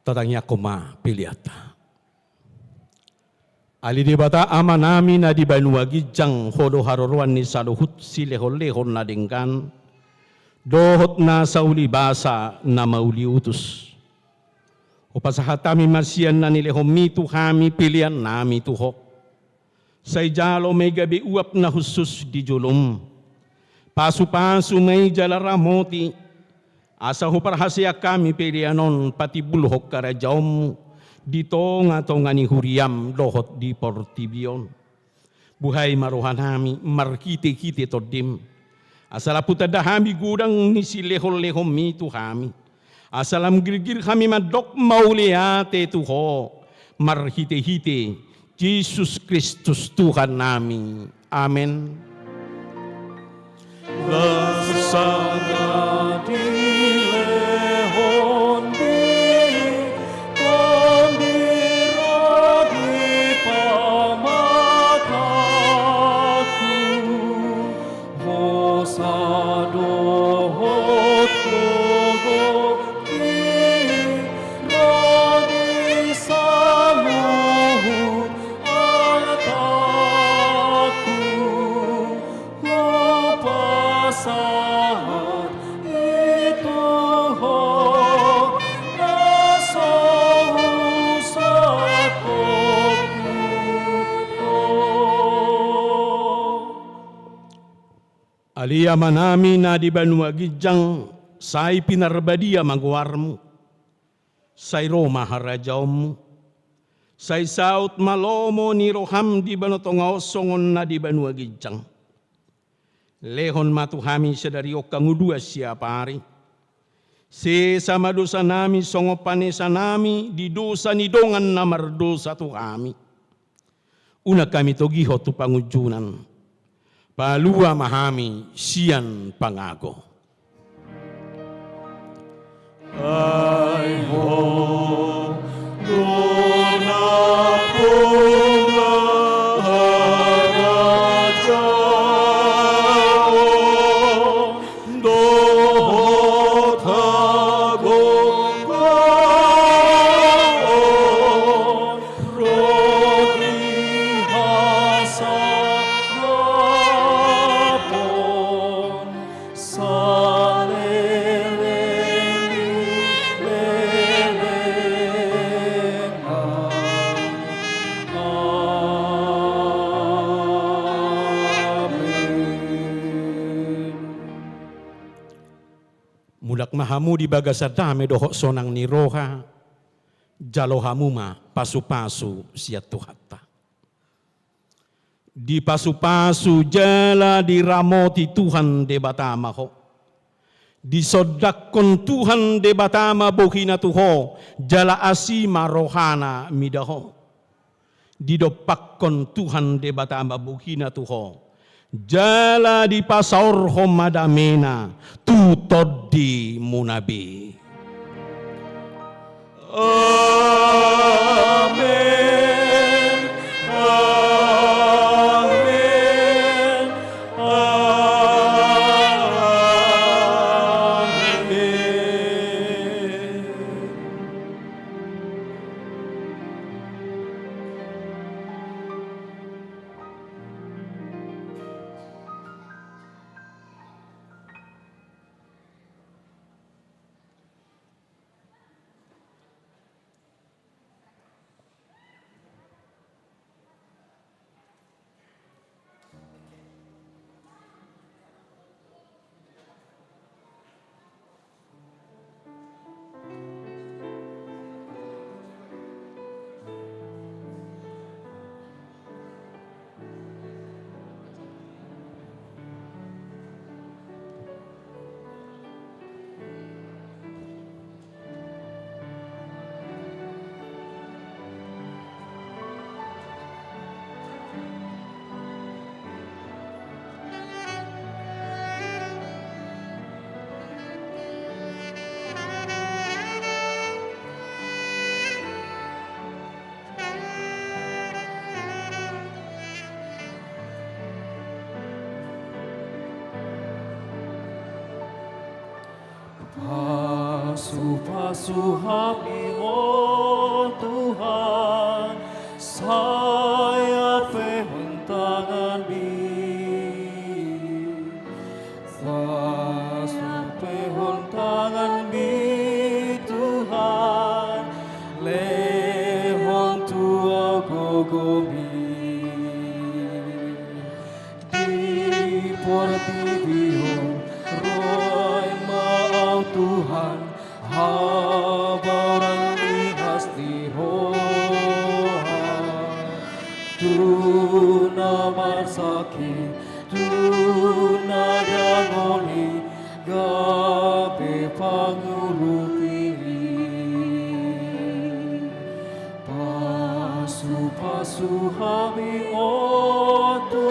Tatangiangkon ma peleanta. Ale Debata Amanami na di banua ginjang, Ho do haroroan ni saluhut silehonlehon na denggan dohot na saulibasa na mauliutus. Hupasahat hami ma sian na nilehonMi tu hami peleannami tu Ho. Sai jalo ma i gabe uap na hushus di jolom. Pasupasu ma i jala ramoti, asa huparhaseang hami pelean on patimbulhon harajaonMu di tongatonga ni huriaM dohot di portibi on. Buhai ma rohanami marhitehite TondiM, asa lam hutanda hami godang ni silehonlehonMi tu hami, asa lam girgir hami mandok mauliate tu Ho marhitehite Jesus Kristus Tuhannami. Amen. Nasa na dilehon di Tondi ro di pamatangku, hosa dohot gogo i ro di sam Ale Amanami na di banua ginjang, sai pinarbadia ma goarmu. Sai ro ma harajaonmu. Sai saut ma lomo ni roham di banua tonga on songon na di banua ginjang. Lehon ma tu hami sadari on hangoluan siapari. Sesa ma dosanami songon panesanami di dosa ni dongan na mardosa tu hami. Unang hami togihon tu pangunjunan. Palua ma hami sian pangago. Ai Ho do na pola harajaon dohot hagogoon, ro di hasangapon saleleng ni lelengna. Amen. Mulak ma hamu di bagasan dame dohot sonang ni roha, jalo hamu ma pasupasu sian Tuhanta. Dipasupasu jala diramoti Tuhan Debata ma ho. Disondangkon Tuhan Debata ma bohina tu ho, jala asi ma rohana mida ho. Didompakkon Tuhan Debata ma bohina tu ho, jala dipasaorhon ma damena tu tondimuna be. Amen. Amen. Amen. Pasupasu hami, o Tuhan, sai ampehon tanganmi. Sai ampehon tanganmi, Tuhan, lehon tu au gogomi. Di portibi on roa ma au, Tuhan, habaoran ni hasangapon Ho. Tu na marsangkap, tu na dangol i, gabe pangurupi. Pasupasu hami, o Tuhan.